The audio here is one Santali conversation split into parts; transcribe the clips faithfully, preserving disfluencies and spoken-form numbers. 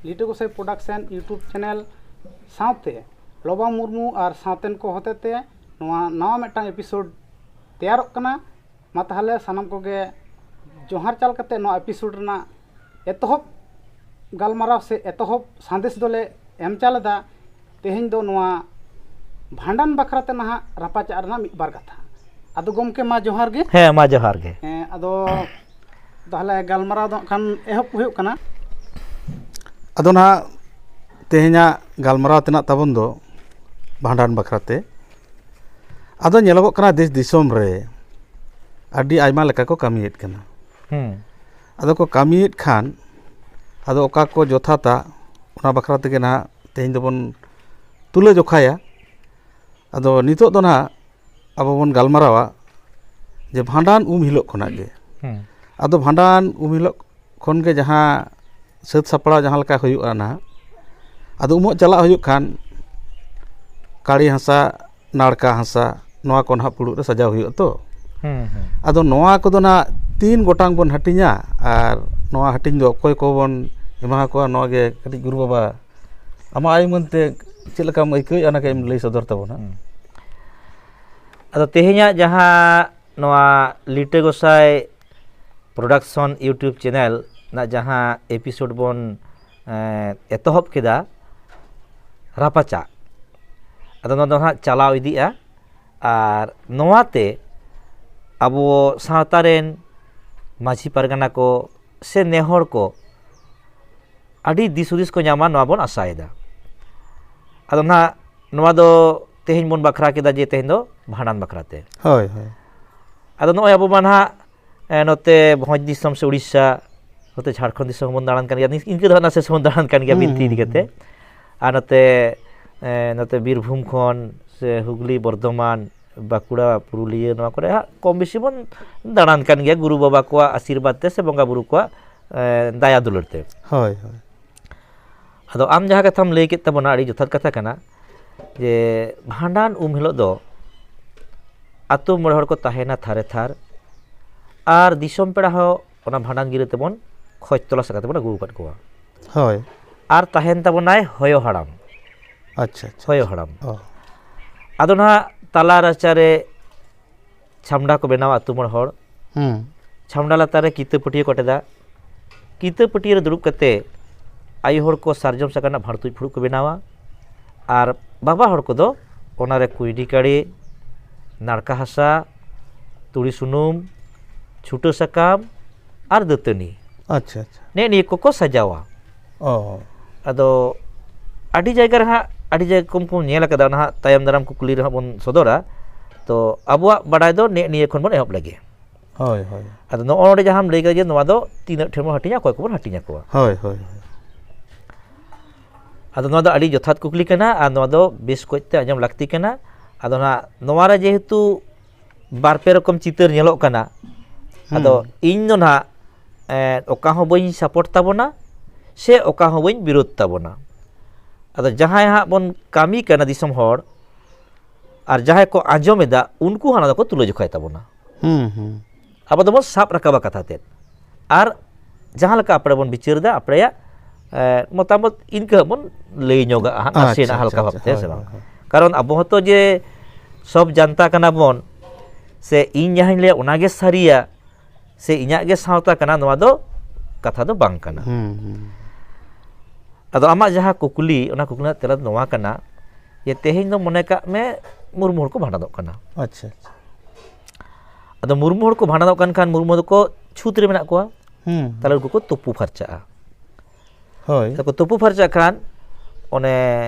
ᱞᱤᱴᱟᱹ ᱜᱚᱸᱥᱟᱭ ᱯᱨᱚᱰᱟᱠᱥᱚᱱ YouTube ᱪᱮᱱᱮᱞ ᱥᱟᱶᱛᱮ ᱞᱚᱵᱟ ᱢᱩᱨᱢᱩ ᱟᱨ ᱥᱟᱶᱛᱮᱱ ᱠᱚ ᱦᱚᱛᱮᱛᱮ ᱱᱚᱣᱟ ᱱᱟᱣᱟ ᱢᱤᱫᱴᱟᱝ ᱮᱯᱤᱥᱳᱰ ᱛᱮᱭᱟᱨᱚᱜ ᱠᱟᱱᱟ᱾ ᱢᱟ ᱛᱟᱦᱚᱞᱮ ᱥᱟᱱᱟᱢ ᱠᱚᱜᱮ ᱡᱚᱦᱟᱨ ᱪᱟᱞ ᱠᱟᱛᱮ ᱱᱚᱣᱟ ᱮᱯᱤᱥᱳᱰ ᱨᱮᱱᱟᱜ ᱮᱛᱚᱦᱚᱵ ᱜᱟᱞᱢᱟᱨᱟᱣ ᱥᱮ ᱮᱛᱚᱦᱚᱵ ᱥᱟᱸᱫᱮᱥ ᱫᱚᱞᱮ ᱮᱢ ᱪᱟᱞ ᱮᱫᱟ᱾ ᱛᱮᱦᱮᱧ ᱫᱚ ᱱᱚᱣᱟ ᱵᱷᱟᱸᱰᱟᱱ ᱵᱟᱠᱷᱨᱟ ᱛᱮ ᱱᱟᱦᱟᱜ ᱨᱟᱯᱟᱪᱟᱜ ᱨᱮᱱᱟᱜ ᱢᱤᱫ ᱵᱟᱨ ᱠᱟᱛᱷᱟ᱾ ᱟᱫᱚ ᱜᱚᱢᱠᱮ, ᱢᱟ ᱡᱚᱦᱟᱨ ᱜᱮ᱾ ᱦᱮᱸ, ᱢᱟ ᱡᱚᱦᱟᱨ ᱜᱮ᱾ ᱦᱮᱸ, ᱟᱫᱚ ᱛᱟᱦᱚᱞᱮ ᱜᱟᱞᱢᱟᱨᱟᱣ ᱫᱚ ᱦᱟᱸᱜ ᱠᱷᱟᱱ ᱮᱦᱚᱵ ᱦᱩᱭᱩᱜ ᱠᱟᱱᱟ᱾ ᱟᱫᱚ ᱱᱟᱦᱟᱜ ᱛᱮᱦᱮᱧᱟᱜ ᱜᱟᱞᱢᱟᱨᱟᱣ ᱛᱮᱱᱟᱜ ᱛᱟᱵᱚᱱ ᱫᱚ ᱵᱷᱟᱸᱰᱟᱱ ᱵᱟᱠᱷᱨᱟ ᱛᱮ᱾ ᱟᱫᱚ ᱧᱮᱞᱚᱜᱚᱜ ᱠᱟᱱᱟ, ᱫᱮᱥ ᱫᱤᱥᱚᱢ ᱨᱮ ᱟᱹᱰᱤ ᱟᱭᱢᱟ ᱞᱮᱠᱟ ᱠᱚ ᱠᱟᱹᱢᱤᱭᱮᱫ ᱠᱟᱱᱟ᱾ ᱦᱩᱸ᱾ ᱟᱫᱚ ᱠᱚ ᱠᱟᱹᱢᱤᱭᱮᱫ ᱠᱷᱟᱱ, ᱟᱫᱚ ᱚᱠᱟ ᱠᱚ ᱡᱚᱛᱷᱟᱛᱟ, ᱚᱱᱟ ᱵᱟᱠᱷᱨᱟ ᱛᱮᱜᱮ ᱱᱟᱦᱟᱜ ᱛᱮᱦᱮᱧ ᱫᱚᱵᱚᱱ ᱛᱩᱞᱟᱹ ᱡᱚᱠᱷᱟᱭᱟ᱾ ᱟᱫᱚ ᱱᱤᱛᱚᱜ ᱫᱚ ᱱᱟᱦᱟᱜ ᱟᱵᱚ ᱵᱚᱱ ᱜᱟᱞᱢᱟᱨᱟᱣᱟ ᱡᱮ ᱵᱷᱟᱸᱰᱟᱱ ᱩᱢ ᱦᱤᱞᱳᱜ ᱠᱷᱚᱱᱟᱜ ᱜᱮ᱾ ᱦᱩᱸ᱾ ᱟᱫᱚ ᱵᱷᱟᱸᱰᱟᱱ ᱩᱢ ᱦᱤᱞᱳᱜ ᱠᱷᱚᱱ ᱜᱮ ᱡᱟᱦᱟᱸ ᱥᱟᱹᱛ ᱥᱟᱯᱲᱟᱣ ᱡᱟᱦᱟᱸ ᱞᱮᱠᱟ ᱦᱩᱭᱩᱜᱼᱟ ᱱᱟᱦᱟᱜ, ᱟᱫᱚ ᱩᱢᱚᱜ ᱪᱟᱞᱟᱜ ᱦᱩᱭᱩᱜ ᱠᱷᱟᱱ ᱠᱟᱹᱲᱤ ᱦᱟᱥᱟ, ᱱᱟᱲᱠᱟ ᱦᱟᱥᱟ, ᱱᱚᱣᱟ ᱠᱚ ᱱᱟᱦᱟᱜ ᱯᱷᱩᱲᱩᱜ ᱨᱮ ᱥᱟᱡᱟᱣ ᱦᱩᱭᱩᱜᱼᱟ ᱛᱚ᱾ ᱦᱩᱸ, ᱦᱩᱸ᱾ ᱟᱫᱚ ᱱᱚᱣᱟ ᱠᱚᱫᱚ ᱱᱟᱜ ᱛᱤᱱ ᱜᱚᱴᱟᱝ ᱵᱚᱱ ᱦᱟᱹᱴᱤᱧᱟ, ᱟᱨ ᱱᱚᱣᱟ ᱦᱟᱹᱴᱤᱧ ᱫᱚ ᱚᱠᱚᱭ ᱠᱚᱵᱚᱱ ᱮᱢᱟ ᱠᱚᱣᱟ, ᱱᱚᱣᱟ ᱜᱮ ᱠᱟᱹᱴᱤᱡ ᱜᱩᱨᱩ ᱵᱟᱵᱟ ᱟᱢᱟᱜ ᱟᱭ ᱢᱟᱹᱱᱛᱮ ᱪᱮᱫ ᱞᱮᱠᱟᱢ ᱟᱹᱭᱠᱟᱹᱣᱮᱫᱼᱟ, ᱚᱱᱟ ᱠᱟᱹᱡ ᱮᱢ ᱞᱟᱹᱭ ᱥᱚᱫᱚᱨ ᱛᱟᱵᱚᱱᱟ᱾ ᱦᱩᱸ᱾ ᱟᱫᱚ ᱛᱮᱦᱮᱧᱟᱜ ᱡᱟᱦᱟᱸ ᱱᱚᱣᱟ ᱞᱤᱴᱟᱹ ᱜᱚᱸᱥᱟᱭ ᱯᱨᱚᱰᱟᱠᱥᱚᱱ YouTube ᱪᱮᱱᱮᱞ ᱨᱮᱱᱟᱜ ᱡᱟᱦᱟᱸ ᱮᱯᱤᱥᱳᱰ ᱵᱚᱱ, ᱮᱸ, ᱮᱛᱚᱦᱚᱵ ᱠᱮᱫᱟ, ᱨᱟᱯᱟᱪᱟᱜ, ᱟᱫᱚ ᱱᱚᱣᱟ ᱫᱚ ᱦᱟᱸᱜ ᱪᱟᱞᱟᱣ ᱤᱫᱤᱜᱼᱟ᱾ ᱟᱨ ᱱᱚᱣᱟᱛᱮ ᱟᱵᱚ ᱥᱟᱶᱛᱟ ᱨᱮᱱ ᱢᱟᱹᱡᱷᱤ ᱯᱟᱨᱜᱟᱱᱟ ᱠᱚ ᱥᱮ ᱱᱮᱦᱚᱲ ᱠᱚ ᱟᱹᱰᱤ ᱫᱤᱥ ᱦᱩᱫᱤᱥ ᱠᱚ ᱧᱟᱢᱟ, ᱱᱚᱣᱟ ᱵᱚᱱ ᱟᱥᱟᱭᱮᱫᱟ᱾ ᱟᱫᱚ ᱱᱟᱦᱟᱜ ᱱᱚᱣᱟ ᱫᱚ ᱛᱮᱦᱮᱧ ᱵᱚᱱ ᱵᱟᱠᱷᱨᱟ ᱠᱮᱫᱟ, ᱡᱮ ᱛᱮᱦᱮᱧ ᱫᱚ ᱵᱷᱟᱸᱰᱟᱱ ᱵᱟᱠᱷᱨᱟ ᱛᱮ᱾ ᱦᱳᱭ, ᱦᱳᱭ᱾ ᱟᱫᱚ ᱱᱚᱜᱼᱚᱭ ᱟᱵᱚ ᱢᱟ ᱱᱟᱦᱟᱜ, ᱮ, ᱱᱚᱛᱮ ᱵᱷᱚᱸᱡᱽ ᱫᱤᱥᱚᱢ ᱥᱮ ᱩᱲᱤᱥᱥᱟ, ᱱᱚᱛᱮ ᱡᱷᱟᱲᱠᱷᱚᱸᱰ ᱫᱤᱥᱚᱢ ᱦᱚᱸᱵᱚᱱ ᱫᱟᱬᱟᱱ ᱠᱟᱱ ᱜᱮᱭᱟ, ᱤᱱᱠᱟᱹ ᱫᱚ ᱦᱟᱸᱜ ᱱᱟᱥᱮ ᱵᱚᱱ ᱫᱟᱬᱟᱱ ᱠᱟᱱ ᱜᱮᱭᱟ ᱦᱩᱸ, ᱵᱤᱱᱛᱤ ᱤᱫᱤ ᱦᱩᱸ, ᱠᱟᱛᱮ᱾ ᱟᱨ ᱱᱚᱛᱮ, ᱮ, ᱱᱚᱛᱮ ᱵᱤᱨᱵᱷᱩᱢ ᱠᱷᱚᱱ ᱥᱮ ᱦᱩᱜᱽᱞᱤ, ᱵᱚᱨᱫᱷᱚᱢᱟᱱ, ᱵᱟᱸᱠᱩᱲᱟ, ᱯᱩᱨᱩᱞᱤᱭᱟᱹ, ᱱᱚᱣᱟ ᱠᱚᱨᱮ ᱦᱟᱸᱜ ᱠᱚᱢ ᱵᱮᱥᱤ ᱵᱚᱱ ᱫᱟᱬᱟᱱ ᱠᱟᱱ ᱜᱮᱭᱟ ᱜᱩᱨᱩ ᱵᱟᱵᱟ ᱠᱚᱣᱟᱜ ᱟᱥᱤᱨᱵᱟᱫᱽ ᱛᱮ ᱥᱮ ᱵᱚᱸᱜᱟ ᱵᱩᱨᱩ ᱠᱚᱣᱟᱜ, ᱮ, ᱫᱟᱭᱟ ᱫᱩᱞᱟᱹᱲ ᱛᱮ᱾ ᱦᱳᱭ, ᱦᱳᱭ᱾ ᱟᱫᱚ ᱟᱢ ᱡᱟᱦᱟᱸ ᱠᱟᱛᱷᱟᱢ ᱞᱟᱹᱭ ᱠᱮᱫ ᱛᱟᱵᱚᱱᱟ, ᱟᱹᱰᱤ ᱡᱚᱛᱷᱟᱛ ᱠᱟᱛᱷᱟ ᱠᱟᱱᱟ, ᱡᱮ ᱵᱷᱟᱸᱰᱟᱱ ᱩᱢ ᱦᱤᱞᱳᱜ ᱫᱚ ᱟᱛᱳ ᱢᱚᱬᱮ ᱦᱚᱲ ᱠᱚ ᱛᱟᱦᱮᱱᱟ ᱛᱷᱟᱨᱮ ᱛᱷᱟᱨ, ᱟᱨ ᱫᱤᱥᱚᱢ ᱯᱮᱲᱟ ᱦᱚᱸ ᱚᱱᱟ ᱵᱷᱟᱸᱰᱟᱱ ᱜᱤᱨᱟᱹ ᱛᱮᱵᱚᱱ ᱠᱷᱚᱡᱽ ᱛᱚᱞᱟᱥ ᱠᱟᱛᱮ ᱵᱚᱱ ᱟᱹᱜᱩ ᱟᱠᱟᱫ ᱠᱚᱣᱟ᱾ ᱦᱳᱭ᱾ ᱟᱨ ᱛᱟᱦᱮᱱ ᱛᱟᱵᱚᱱᱟᱭ ᱦᱚᱭᱚ ᱦᱟᱲᱟᱢ᱾ ᱟᱪᱪᱷᱟ ᱟᱪᱪᱷᱟ᱾ ᱦᱚᱭᱚ ᱦᱟᱲᱟᱢ᱾ ᱚ᱾ ᱟᱫᱚ ᱱᱟᱦᱟᱜ ᱛᱟᱞᱟ ᱨᱟᱪᱟᱨᱮ ᱪᱷᱟᱢᱰᱟ ᱠᱚ ᱵᱮᱱᱟᱣᱟ ᱟᱹᱛᱩ ᱢᱚᱬᱮ ᱦᱚᱲ᱾ ᱦᱩᱸ᱾ ᱪᱷᱟᱢᱰᱟ ᱞᱟᱛᱟᱨ ᱨᱮ ᱠᱤᱛᱟᱹ ᱯᱟᱹᱴᱭᱟᱹ ᱠᱚ ᱟᱴᱮᱫᱟ᱾ ᱠᱤᱛᱟᱹ ᱯᱟᱹᱴᱭᱟᱹ ᱨᱮ ᱫᱩᱲᱩᱵ ᱠᱟᱛᱮ ᱟᱭᱳ ᱦᱚᱲ ᱠᱚ ᱥᱟᱨᱡᱚᱢ ᱥᱟᱠᱟᱢ ᱨᱮᱱᱟᱜ ᱵᱷᱟᱬᱛᱩᱡ ᱯᱷᱩᱲᱩᱜ ᱠᱚ ᱵᱮᱱᱟᱣᱟ, ᱟᱨ ᱵᱟᱵᱟ ᱦᱚᱲ ᱠᱚᱫᱚ ᱚᱱᱟᱨᱮ ᱠᱩᱸᱭᱰᱤ ᱠᱟᱲᱮ, ᱱᱟᱲᱠᱟ ᱦᱟᱥᱟ, ᱛᱩᱲᱤ ᱥᱩᱱᱩᱢ, ᱪᱷᱩᱴᱟᱹ ᱥᱟᱠᱟᱢ ᱟᱨ ᱫᱟᱹᱛᱟᱹᱱᱤ, ᱟᱪᱪᱷᱟ ᱟᱪᱪᱷᱟ᱾ ᱱᱮᱜᱼᱮ ᱱᱤᱭᱟᱹ ᱠᱚᱠᱚ ᱥᱟᱡᱟᱣᱟ᱾ ᱚ᱾ ᱟᱫᱚ ᱟᱹᱰᱤ ᱡᱟᱭᱜᱟ ᱨᱮ ᱦᱟᱸᱜ ᱟᱹᱰᱤ ᱡᱟᱭᱜᱟ ᱠᱚᱢ ᱠᱚ ᱧᱮᱞ ᱟᱠᱟᱫᱟ, ᱚᱱᱟ ᱦᱟᱸᱜ ᱛᱟᱭᱚᱢ ᱫᱟᱨᱟᱢ ᱠᱩᱠᱞᱤ ᱨᱮᱦᱚᱸ ᱵᱚᱱ ᱥᱚᱫᱚᱨᱟ᱾ ᱛᱚ ᱟᱵᱚᱣᱟᱜ ᱵᱟᱰᱟᱭ ᱫᱚ ᱱᱮᱜᱼᱮ ᱱᱤᱭᱟᱹ ᱠᱷᱚᱱ ᱵᱚᱱ ᱮᱦᱚᱵ ᱞᱮᱜᱮ᱾ ᱦᱳᱭ ᱦᱳᱭ᱾ ᱟᱫᱚ ᱱᱚᱜᱼᱚ ᱱᱚᱰᱮ ᱡᱟᱦᱟᱸᱢ ᱞᱟᱹᱭ ᱠᱮᱫᱟ ᱡᱮ ᱱᱚᱣᱟ ᱫᱚ ᱛᱤᱱᱟᱹᱜ ᱴᱷᱮᱱ ᱵᱚᱱ ᱦᱟᱹᱴᱤᱧᱟ, ᱚᱠᱚᱭ ᱠᱚᱵᱚᱱ ᱦᱟᱹᱴᱤᱧ ᱟᱠᱚᱣᱟ᱾ ᱦᱳᱭ ᱦᱳᱭ ᱦᱳᱭ᱾ ᱟᱫᱚ ᱱᱚᱣᱟ ᱫᱚ ᱟᱹᱰᱤ ᱡᱚᱛᱷᱟᱛ ᱠᱩᱠᱞᱤ ᱠᱟᱱᱟ, ᱟᱨ ᱱᱚᱣᱟ ᱫᱚ ᱵᱮᱥ ᱠᱚᱡ ᱛᱮ ᱟᱸᱡᱚᱢ ᱞᱟᱹᱠᱛᱤ ᱠᱟᱱᱟ᱾ ᱟᱫᱚ ᱱᱟᱦᱟᱜ ᱱᱚᱣᱟ ᱨᱮ ᱡᱮᱦᱮᱛᱩ ᱵᱟᱨ ᱯᱮ ᱨᱚᱠᱚᱢ ᱪᱤᱛᱟᱹᱨ ᱧᱮᱞᱚᱜ ᱠᱟᱱᱟ, ᱟᱫᱚ ᱦᱩᱸ᱾ ᱤᱧ ᱫᱚ ᱱᱟᱦᱟᱜ, ᱮᱸ, ᱚᱠᱟ ᱦᱚᱸ ᱵᱟᱹᱧ ᱥᱟᱯᱳᱨᱴ ᱛᱟᱵᱚᱱᱟ ᱥᱮ ᱚᱠᱟ ᱦᱚᱸ ᱵᱟᱹᱧ ᱵᱤᱨᱳᱫᱷ ᱛᱟᱵᱚᱱᱟ᱾ ᱟᱫᱚ ᱡᱟᱦᱟᱸᱭ ᱦᱟᱸᱜ ᱵᱚᱱ ᱠᱟᱹᱢᱤ ᱠᱟᱱᱟ ᱫᱤᱥᱚᱢ ᱦᱚᱲ, ᱟᱨ ᱡᱟᱦᱟᱸᱭ ᱠᱚ ᱟᱸᱡᱚᱢ ᱮᱫᱟ, ᱩᱱᱠᱩ ᱦᱚᱸ ᱚᱱᱟ ᱫᱚᱠᱚ ᱛᱩᱞᱟᱹ ᱡᱚᱠᱷᱟᱭ ᱛᱟᱵᱚᱱᱟ᱾ ᱦᱩᱸ ᱦᱩᱸ᱾ ᱟᱵᱚ ᱫᱚᱵᱚᱱ ᱥᱟᱵ ᱨᱟᱠᱟᱵᱟ ᱠᱟᱛᱷᱟ ᱛᱮᱫ, ᱟᱨ ᱡᱟᱦᱟᱸ ᱞᱮᱠᱟ ᱟᱯᱲᱮ ᱵᱚᱱ ᱵᱤᱪᱟᱹᱨ ᱮᱫᱟ, ᱟᱯᱲᱮᱭᱟᱜ, ᱮ, ᱢᱚᱛᱟᱢᱚᱛ ᱤᱱᱠᱟᱹ ᱵᱚᱱ ᱞᱟᱹᱭ ᱧᱚᱜᱟᱜᱼᱟ ᱦᱟᱸᱜ, ᱱᱟᱥᱮᱱᱟᱜ ᱟᱪᱪᱷᱟ, ᱦᱟᱞᱠᱟ ᱟᱪᱪᱷᱟ, ᱵᱷᱟᱵᱛᱮ, ᱦᱮᱸ ᱥᱮ ᱦᱳᱭ, ᱵᱟᱝ? ᱦᱳᱭ, ᱦᱳᱭ᱾ ᱠᱟᱨᱚᱱ ᱟᱵᱚ ᱦᱚᱸᱛᱚ ᱡᱮ ᱥᱚᱵ ᱡᱟᱱᱛᱟ ᱠᱟᱱᱟ ᱵᱚᱱ, ᱥᱮ ᱤᱧ ᱡᱟᱦᱟᱸᱧ ᱞᱟᱹᱭᱟ ᱚᱱᱟᱜᱮ ᱥᱟᱹᱨᱤᱭᱟ, ᱥᱮ ᱤᱧᱟᱹᱜ ᱜᱮ ᱥᱟᱶᱛᱟ ᱠᱟᱱᱟ, ᱱᱚᱣᱟ ᱫᱚ ᱠᱟᱛᱷᱟ ᱫᱚ ᱵᱟᱝ ᱠᱟᱱᱟ᱾ ᱦᱩᱸ ᱦᱩᱸ᱾ ᱟᱫᱚ ᱟᱢᱟᱜ ᱡᱟᱦᱟᱸ ᱠᱩᱠᱞᱤ, ᱚᱱᱟ ᱠᱩᱠᱞᱤ ᱨᱮᱱᱟᱜ ᱛᱮᱞᱟ ᱫᱚ ᱱᱚᱣᱟ ᱠᱟᱱᱟ ᱡᱮ ᱛᱮᱦᱮᱧ ᱫᱚ ᱢᱚᱱᱮ ᱠᱟᱜ ᱢᱮ ᱢᱩᱨᱢᱩ ᱦᱚᱲ ᱠᱚ ᱵᱷᱟᱸᱰᱟᱱᱚᱜ ᱠᱟᱱᱟ᱾ ᱟᱪᱪᱷᱟ ᱟᱪᱪᱷᱟ᱾ ᱟᱫᱚ ᱢᱩᱨᱢᱩ ᱦᱚᱲ ᱠᱚ ᱵᱷᱟᱸᱰᱟᱱᱚᱜ ᱠᱟᱱ ᱠᱷᱟᱱ ᱢᱩᱨᱢᱩ ᱫᱚᱠᱚ ᱪᱷᱩᱛ ᱨᱮ ᱢᱮᱱᱟᱜ ᱠᱚᱣᱟ, ᱦᱩᱸ᱾ ᱛᱟᱦᱞᱮ ᱩᱱᱠᱩ ᱠᱚ ᱛᱩᱯᱩ ᱯᱷᱟᱨᱪᱟᱜᱼᱟ᱾ ᱦᱳᱭ᱾ ᱛᱟᱦᱞᱮ ᱠᱚ ᱛᱩᱯᱩ ᱯᱷᱟᱨᱪᱟᱜ ᱠᱷᱟᱱ ᱚᱱᱮ